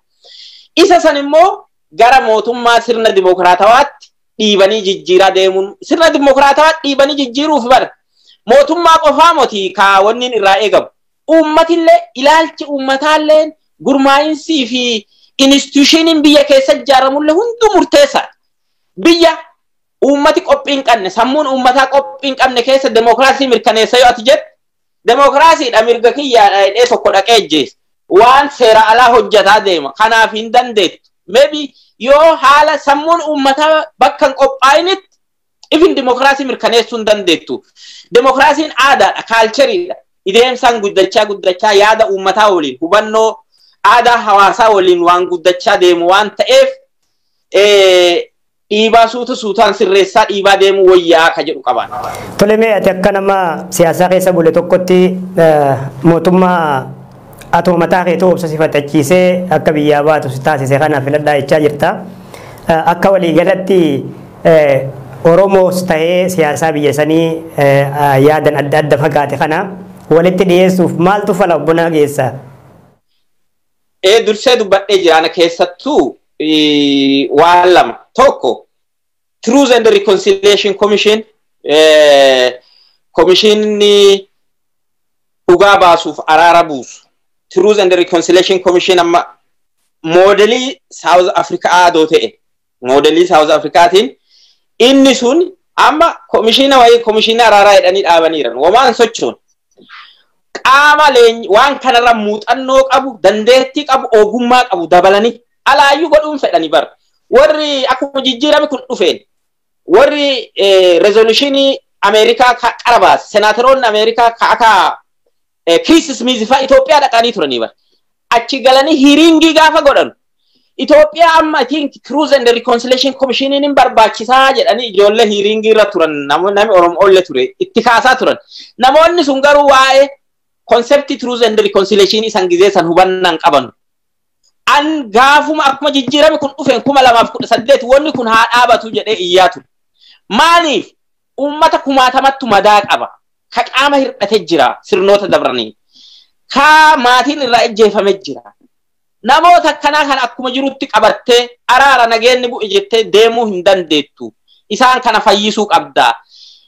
Isa san immoo gara mootummaa sirna dimokiraatawaatti dhiibanii jijjiiraa deemuun, sirna dimokiraatawaatti dhiibanii jijjiiruuf bara mootummaa qofaa moti kaawwanniin irraa eegamu. Uummatillee, ilaalchi uummataallee, gurmaa'insii fi institushiniin biyya keessa ijaaramullee hunduu murteessaadha. Biyya uummati qophii hin qabne, sammuun uummataa qophii hin qabne keessa demokiraasii mirkaneessa yoo ati jettu, demokiraasiidha mirga kiyyaadha jedhee tokko dhaqee ajjeesa. Waan seera alaa hojjetaa deema. Kanaaf hin dandeettu. Maybe yoo haala sammuun uummataa bakka hin qophaa'initti ifin demokiraasii mirkaneessuu hin dandeettu. Demokiraasiin aadaadha, kaalcheriidha. Ideemsaan guddachaa guddachaa yaada uummataa waliin, hubannoo aadaa hawaasaa waliin waan guddachaa deemu waan ta'eef, dhiibaa suuta suutaan sirreessaa dhiibaa deemuu wayyaa ka jedhu qabaan. Tole, mee ati akka nama siyaasaa keessa bule tokkotti, mootummaa atoo mataa keetuu obsa si faxachiisee akka biyyaa baatu si taasise kana filadhaa jechaa jirta. Akka waliigalatti Oromoos ta'ee siyaasaa biyya sanii yaadan adda adda fagaate kana walitti dhiyeessuuf maaltu fala, obbo Nageessa? Dursee dubbadhee jiraana keessattuu waan lama. Tokko, Truth and Reconciliation Commission, komishinni dhugaa baasuuf araara buusu. Truth and Reconciliation Commission amma moodelii South Africa adoo ta'e, moodelii South Africaatiin inni sun amma komishina wayii, komishina araaraa jedhanii dhaabaniiran, womaan sochoon. Qaama waan kanarra muuxannoo qabu, dandeettii qabu, ogummaa qabu dabalanii alaayyuu godhuun fedhanii bara. Warri akkuma jijjiirame kun dhufeen warri resolutionii Ameerikaa qara baase, senaatoroonni Ameerikaa ka akka Chris Smith fa'aa Itoophiyaa dhaqanii turanii bara. Achi galanii hearingii gaafa godhan, Itoophiyaa amma I think Truth and Reconciliation Commission hin barbaachisaa jedhanii ijoollee hearingii irra turan, namni Oromoo ture itti kaasaa turan. Namoonni sun garuu waa'ee conceptii Truth and Reconciliation isan gizee san hubannaan qaban. An gaafuma akkuma jijjiirame kun dhufeen 2018 wanni kun haa dhaabatu jedhee iyyaa ture. Maaliif? Uummata kumaatamattu madaa qaba. Ka qaama hir'ate jira sirnoota dabranii. Ka maatiin irraa ejjeefame jira. Namoota akkanaa kana akkuma jirutti qabattee araara nageenni bu'e jettee deemuu hin dandeettu. Isaan kana fayyisuu qabda.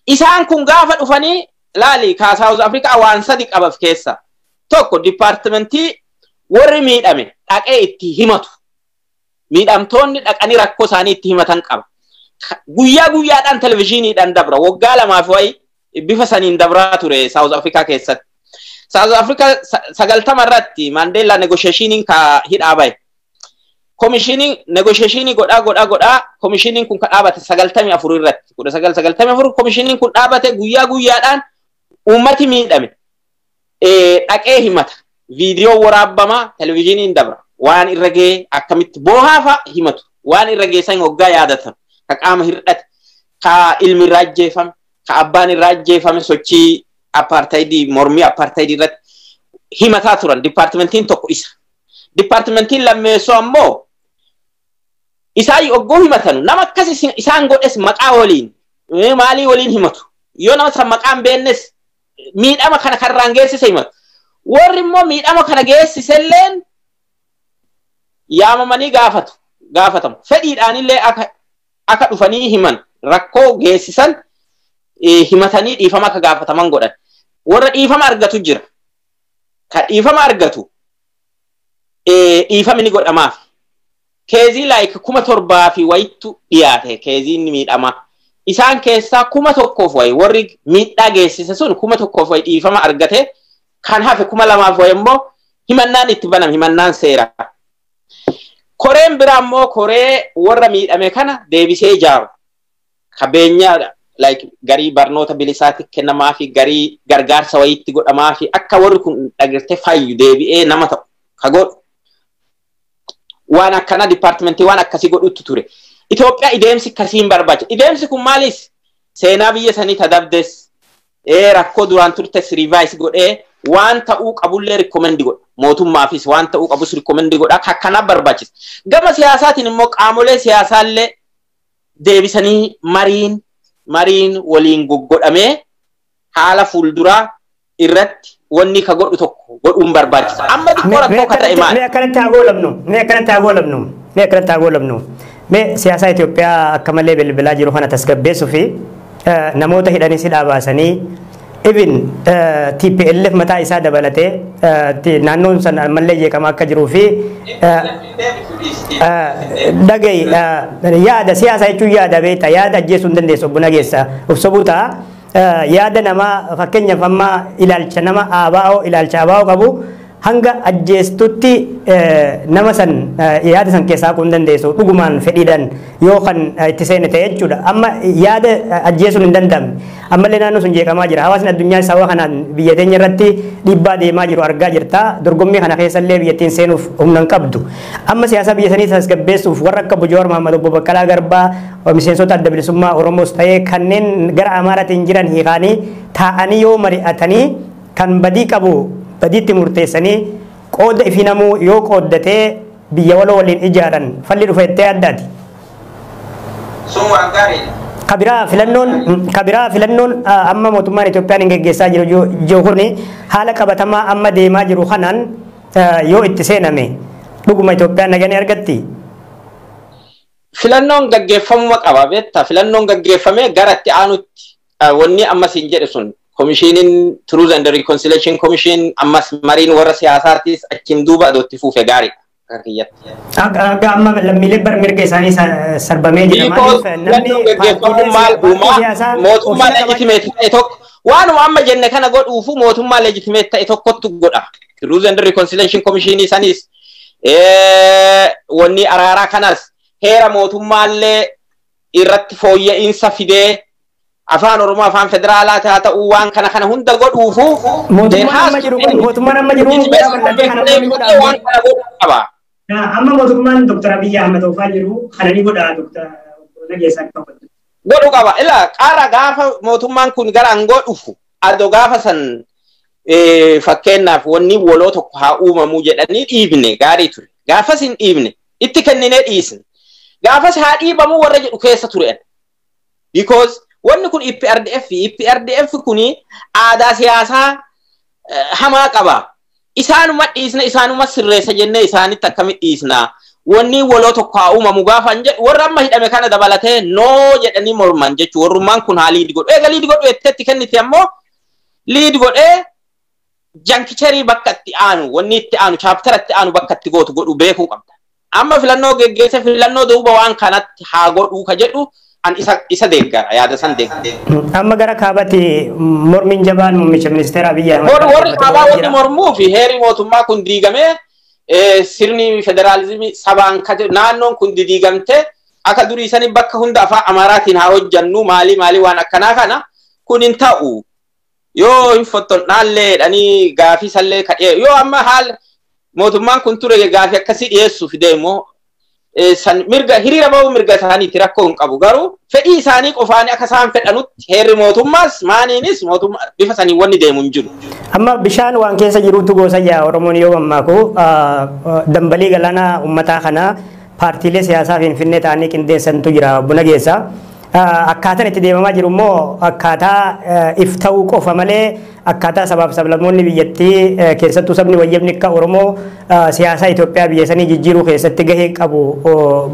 Isaan kun gaafa dhufanii laali, ka South Africa waan sadi qaba of keessa. Tokko, dipaartimentii warri miidhame dhaqee itti himatu. Miidhamtoonni dhaqanii rakkoo isaanii itti himatan qaba. Guyyaa guyyaadhaan televizyiiniidhaan dabra. Waggaa 2f wayi bifa saniin dabraa ture South Africa keessatti. South Africa 90 irratti Mandela negotiationiin ka hidhaa bahe. Komishiniin negotiationii godhaa godhaa godhaa komishiniin kun ka dhaabate 94 irratti. 1994 komishiniin kun dhaabate, guyyaa guyyaadhaan uummati miidhame dhaqee himata. Viidiyoo waraabbamaa televizyiiniin dabra. Waan irra gahee akkamitti boohaa fa'a himatu. Waan irra geessan hoggaa yaadatan. Ka qaama hir'ate, ka ilmi irraa ajjeefame, ka abbaan irraa ajjeefame sochii apartheidii, mormii apartheidii irratti himataa turan. Dipaartimentiin tokko isa. Dipaartimentiin lammeessoo ammoo isaan ogguu himatanu nama akkas isaan godhes maqaa waliin maalii waliin himatu. Yoo nama san maqaan beennes miidhama kana karraan geessise himatu. Warri immoo miidhama kana geessiselleen yaamamanii gaafatu, gaafatamu. Fedhiidhaanillee akka dhufanii himan, rakkoo geessisan himatanii dhiifama akka gaafataman godhan. Warra dhiifama argatu jira. Ka dhiifama argatu dhiifamni ni godhamaaf. Case like 7,000 fi wayittu dhiyaate caseiin miidhama. Isaan keessaa 1,000 wayi warri miidhaa geessise sun 1,000 wayi dhiifama argate, kan hafe 2,000 wayi immoo himannaan itti baname, himannaan seeraa. Koreen biraa immoo koree warra miidhame kana deebisee ijaaru. Qabeenyaa like garii barnoota bilisaatti kennamaa fi garii gargaarsa wayiitti godhamaa fi akka warri kun dhagartee fayyu deebi'ee nama ta'u ka godhu. Waan akkana departmentii waan akkasii godhutti ture. Itoophiyaa ideemsi akkasii hin barbaachisa. Ideemsi kun maalis seenaa biyya sanii tadabdes, rakkoo duraan turtes revise godhee waan ta'uu qabullee recommend godha. Mootummaafis waan ta'uu qabus recommend godha. Akkanaaf barbaachisa. Gama siyaasaatiin immoo qaamolee siyaasaallee deebisanii mariin waliin goggodhamee haala fuulduraa irratti wanni ka godhu tokko godhuun barbaachisa. Amma xiqqoo rakkoo ka ta'e maali? Mee akkanatti haa goolabnu. Mee akkanatti haa goolabnu. Mee akkanatti haa goolabnu. Mee siyaasa Itoophiyaa akka malee bilbilaa jiru kana tasgabbeessuu fi namoota hidhanii si dhaabaasanii, even TPLF mataa isaa dabalatee naannoon san ammallee jeeqamaa akka jiruu fi dhagahi, yaada siyaasa jechuun yaada beekta, yaada ajjeesuu hin dandeessu, obbo Nageessa of sobuu ta'a. Yaada namaa, fakkeenyaaf amma ilaalcha nama ABO, ilaalcha ABO qabu hanga ajjeestutti nama san yaada san keessaa haquu hin dandeessu, dhugumaan fedhiidhaan yoo kan itti seene ta'e jechuudha. Amma yaada ajjeesuun hin danda'amne. Ammallee naannoo sun jeeqamaa jira. Hawaasni addunyaa sababa kanaan biyya teenya irratti dhiibbaa deemaa jiru argaa jirta. Dorgommii kana keessallee biyyattiin seenuuf humna hin qabdu. Amma siyaasa biyya sanii tasgabbeessuuf warra akka Obbo Jawaar Mohammad, Obbo Baqqalaa Garbaa, miseensota Adda Bilisummaa Oromoos ta'ee kanneen gara Amaaraatiin jiran hiikanii taa'anii yoo mari'atanii, kan badii qabu badiitti murteessanii, qooda ifi namuu yoo qooddatee biyya waloo waliin ijaaran, falli dhufa jettee addaati. Sun waan gaariidha. Kabiraa filannoon amma mootummaan Itoophiyaan hin geggeessaa jiru kuni haala qabatamaa amma deemaa jiru kanaan yoo itti seename dhuguma Itoophiyaan naganii argatti. Filannoon gaggeeffamuma qaba beektaa, filannoon gaggeeffamee gara itti aanutti wanni ammas hin jedhe sun komishiniin Truth and Reconciliation Commission ammas mariin warra siyaasaatiis achiin duuba adootti fuufe gaariidha. Akka amma lammiilee bar mirga isaanii sarbamee jira. Maaliif namni gaggeeffamuun maal uumaa mootummaa legitimate ta'e tokko waanuma amma jenne kana godhuufu mootummaa legitimate ta'e tokkotu godha. Truth and Reconciliation Commission sanis, wanni araaraa kanas, heera mootummaallee irratti fooyya'insa fidee afaan Oromoo afaan federaalaa haa ta'uu waan kana kana hunda godhuufu. Mootummaan amma jiru kun, mootummaan amma jiru waan kana godhuu qaba. Amma mootummaan Dr. Abiyyi Ahmed oofaa jiru kana ni godha, Dr. Nageessaa akka hubatu. Godhuu qaba. Ila qaara gaafa mootummaan kun gara aangoo dhufu adoo gaafa san fakkeenyaaf wanni waloo tokko haa uumamuu jedhanii dhiibne gaarii ture. Gaafas hin dhiibne, itti kenninee dhiisne. Gaafas haa dhiibamuu warra jedhu keessa ture. Because wanni kun EPRDF, EPRDF kuni aadaa siyaasaa hamaa qaba. Isaanuma dhiisna, isaanuma sirreessa jennee isaanitti akkamitti dhiisna? Wanni waloo tokko haa uumamu gaafa hin jedhu warra amma hidhame kana dabalatee no jedhanii morman jechuudha. Warrummaan kun haa lead godhu. Eega lead godhu jetteetti kennite ammoo lead godhee juncture bakka itti aanu, wanni itti aanu, chaptera itti aanu bakka itti gootu godhu beekuu qabda. Amma filannoo geggeesse, filannoo duuba waan kanatti haa godhuu ka jedhu an isa deeggara, yaada san deeggara. Amma gara kaabatti mormiin jabaan muummicha ministeera Abiyyi Ahmed. Warri kaabaa warri mormuu fi heerri mootummaa kun diigamee sirni federaalizimii sabaan naannoon kun diigamtee akka durii sanii bakka hunda afaan Amaaraatiin haa hojjannu maalii maalii waan akkanaa kana kun hin ta'u. Yoo hin fottonnaallee jedhanii gaafii sallee kadhee yoo amma haala mootummaan kun ture gaafii akkasii dhiyeessuuf deemu san mirga hiriira bahuu mirga isaaniitti rakkoo hin qabu, garuu fedhii isaanii qofaanii akka isaan fedhanutti heerri mootummaas maaniinis mootummaa bifa sanii wanni deemu hin jiru. Amma bishaan waan keessa jirutu gosa yaa Oromoon yoo mammaaku, dambalii galaanaa uummataa kana paartiilee siyaasaa Finfinnee ta'anii qindeessantu jira buna geessa. Akkaataan itti deemamaa jiru immoo akkaataa if ta'uu qofa malee akkaataa sabaaf sablammoonni biyyattii, keessattuu sabni wayyabni akka Oromoo siyaasa Itoophiyaa biyya sanii jijjiiruu keessatti gahee qabu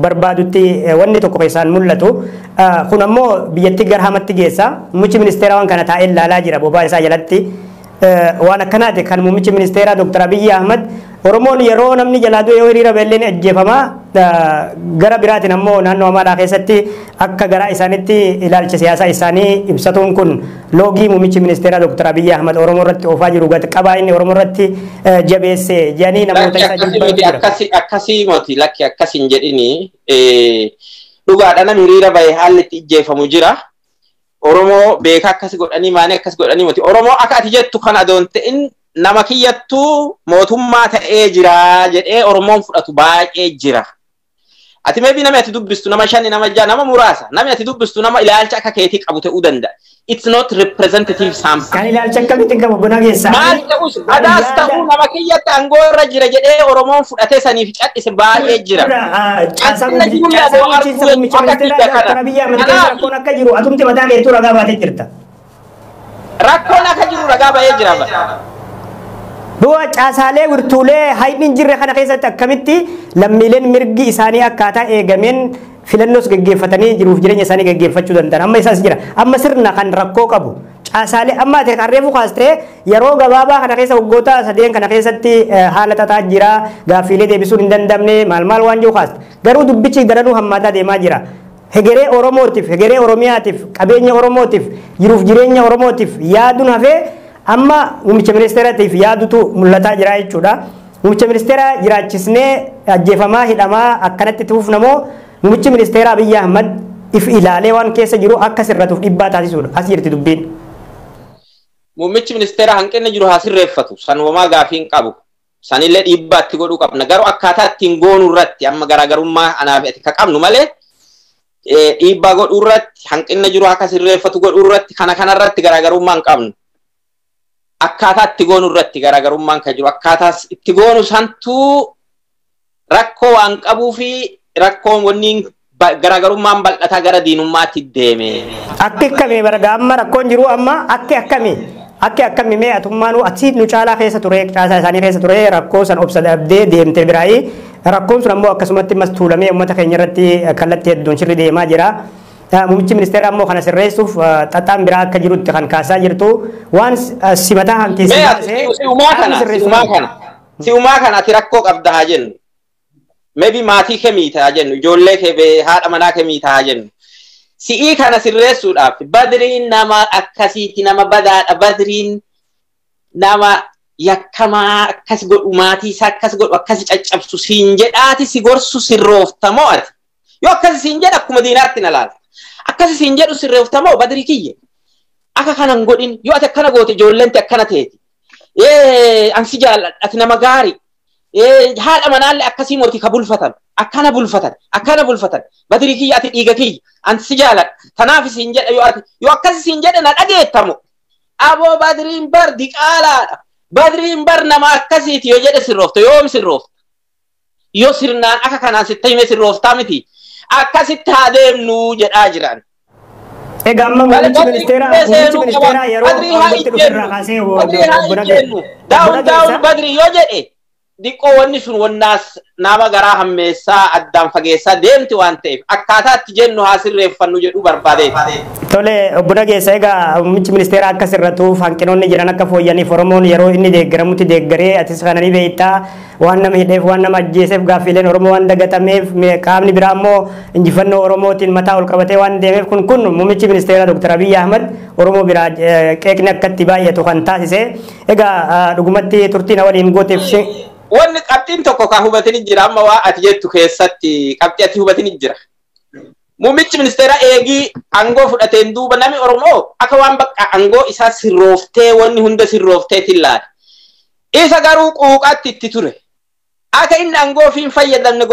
barbaadutti wanni tokko keessaan mul'atu. Kun ammoo biyyattii gara hamatti geessa. Muummichi ministeera waan kana taa'ee ilaalaa jira bobaa isaa jalatti. Waan akkanaati kan muummichi ministeeraa Dr. Abiyyi Ahmad Oromoon yeroo namni jalaa du'e yoo hiriira beelleen ajjeefama gara biraatiin ammoo naannoo Amaaraa keessatti akka garaa isaanitti ilaalcha siyaasaa isaanii ibsatuun kun loogii muummichi ministeeraa Dr. Abiyyi Ahmad Oromoo irratti oofaa jiru gad qabaa inni Oromoo irratti jabeesse jedhanii namoota isa jibban jira. Akkasii moti lakki akkas hin jedhini dhugaadha namni hiriira bahe haalli itti ijjeefamu jira. Oromoo beeka akkas godhanii maanii akkas godhanii moti. Oromoo akka ati jettu kana adoon ta'in nama kiyyattuu mootummaa ta'ee jira jedhee Oromoon fudhatu baay'ee jira. Ati maybe namni ati dubbistu nama 5 nama 6 nama muraasa. Namni ati dubbistu nama ilaalcha akka keetii qabu ta'uu danda'a. It's not representative sample. Kan ilaalcha akkamitti qabu buna keessaa? Maal ta'us adaas ta'uu nama kiyyatti aangoo irra jira jedhee Oromoon fudhatee saniif cadhise baay'ee jira. Caasaan bulchiinsa muummicha ministeeraa Dr. Abiyyi Ahmed keessa rakkoon akka jiru atumti mataa keetuu ragaa baatee jirta. Rakkoon akka jiru ragaa ba'ee jira. Du'a caasaalee wirtuulee hayni hin jirre kana keessatti akkamitti lammiileen mirgi isaanii akkaataa eegameen filannoos geggeeffatanii jiruuf jireenya isaanii geggeeffachuu danda'an. Amma isaas jira. Amma sirna kan rakkoo qabu. Caasaalee amma ati kan reefu kaastee yeroo gabaabaa kana keessa waggoota 3 kana keessatti haala xaxaa jira. Gaaffiilee deebisuun hin dandamne maal maal waan jiru kaaste. Garuu dubbichi daranuu hammaataa deemaa jira. Hegeree Oromootiif, hegeree Oromiyaatiif, qabeenya Oromootiif, jiruuf jireenya Oromootiif yaaduun hafee amma muummicha ministeeraatiif yaadutu mul'ataa jira jechuudha. Muummicha ministeeraa jiraachisnee ajjeefamaa hidhamaa akkanatti tuuf namoo muummichi ministeeraa Abiyyi Ahmad if ilaalee waan keessa jiru akka sirratuuf dhiibbaa taasisuudha. As jirti dubbiin. Muummichi ministeeraa hanqinni jiru haa sirreeffatu. Sanumaa gaafii hin qabu. Sanillee dhiibbaa itti godhuu qabna. Garuu akkaataa ittiin goonuu irratti amma garaagarummaa anaaf ati ka qabnu malee dhiibbaa godhuu irratti hanqinni jiru akka sirreeffatu godhuu irratti kana kanarratti garaagarummaa hin qabnu. Akkaataa itti goonu irratti garaagarummaan kan jiru akkaataa itti goonu santuu rakkoo waan qabuu fi rakkoon wanni garaagarummaan bal'ataa gara diinummaatti deeme. Akki akkamii baraga amma rakkoon jiru amma akki akkamii akki akkamii mee atummaanuu achi nu caalaa keessa ture caasaa isaanii keessa ture rakkoo san obsa dhabdee deemte biraayii rakkoon sun ammoo akkasumatti mas tuulamee uummata keenya irratti kallattii hedduun sirri deemaa jira. Muummichi ministeeraa ammoo kana sirreessuuf xaxaan biraa akka jirutti kan kaasaa jirtu waan simataa kan keessa baasee si'umaa kana ati rakkoo qabda haa jennu. Maybe maatii kee miita haa jennu ijoollee kee haadha manaa kee miita haa jennu. Si'ii kana sirreessuudhaaf badriin nama akkasiiti nama badaadha badriin nama yakkamaa akkas godhu maatii isaa akkas godhu akkas caccabsu siin jedhaati si gorsu sirrooftamoo ati. Yoo akkasi siin jedha akkuma diinaatti na laala. Akkasi siin jedhu sirreeftamoo badrii kiyye. Akka kanan godhin yoo ati akkana goote ijoolleen akkana teeti. Ansi jaalladha ati nama gaarii. Haadha manaallee akkasii mootii ka bulfatan akkana bulfatan akkana bulfatan badrii kiyya ati dhiiga kiyya ansi jaalladha. Tanaaf siin jedha yoo ati yoo akkasi siin jedha na dhageettamu. Aboo badriin bar diqaalaadha. Badriin bar nama akkasiiti yoo jedhe sirroofta yoom sirroofta. Yoo sirnaan akka kanaan sitti hime sirrooftaa miti. Akkasitti haa deemnu jedhaa jiran. Egaa amma muummichi ministeeraa yeroo aangootti dhufe irraa kaasee daawun daawun badrii yoo jedhe diqqoo wanni sun wannaas nama garaa hammeessaa addaan fageessaa deemti waan ta'eef akkaataa itti jennu haa sirreeffannu jedhu barbaade. Tole obbo Nageessa egaa muummichi ministeeraa akka sirratuuf hanqinoonni jiran akka fooyyaniif Oromoon yeroo inni deeggaramutti deeggaree atis kana ni beektaa waan nama hidheef waan nama ajjeeseef gaaffiileen Oromoo waan dagatameef qaamni biraa immoo injifannoo Oromootiin mataa ol qabatee waan deemeef kun kun muummichi ministeeraa Dr. Abiyyi Ahmad Oromoo biraa qeeqni akkatti baay'atu kan taasise egaa dhugumatti turtii na waliin gooteef Wanni qabxiin tokko kan hubatini jira amma waa ati jettu keessatti qabxii ati hubatini jira. Muummichi ministeeraa eegii aangoo fudhateen duuba namni Oromoo akka waan bakka aangoo isaa sirrooftee wanni hunda sirroofteetiin laata. Isa garuu quuqaatti itti ture. Akka inni aangoo ofiin fayyadamne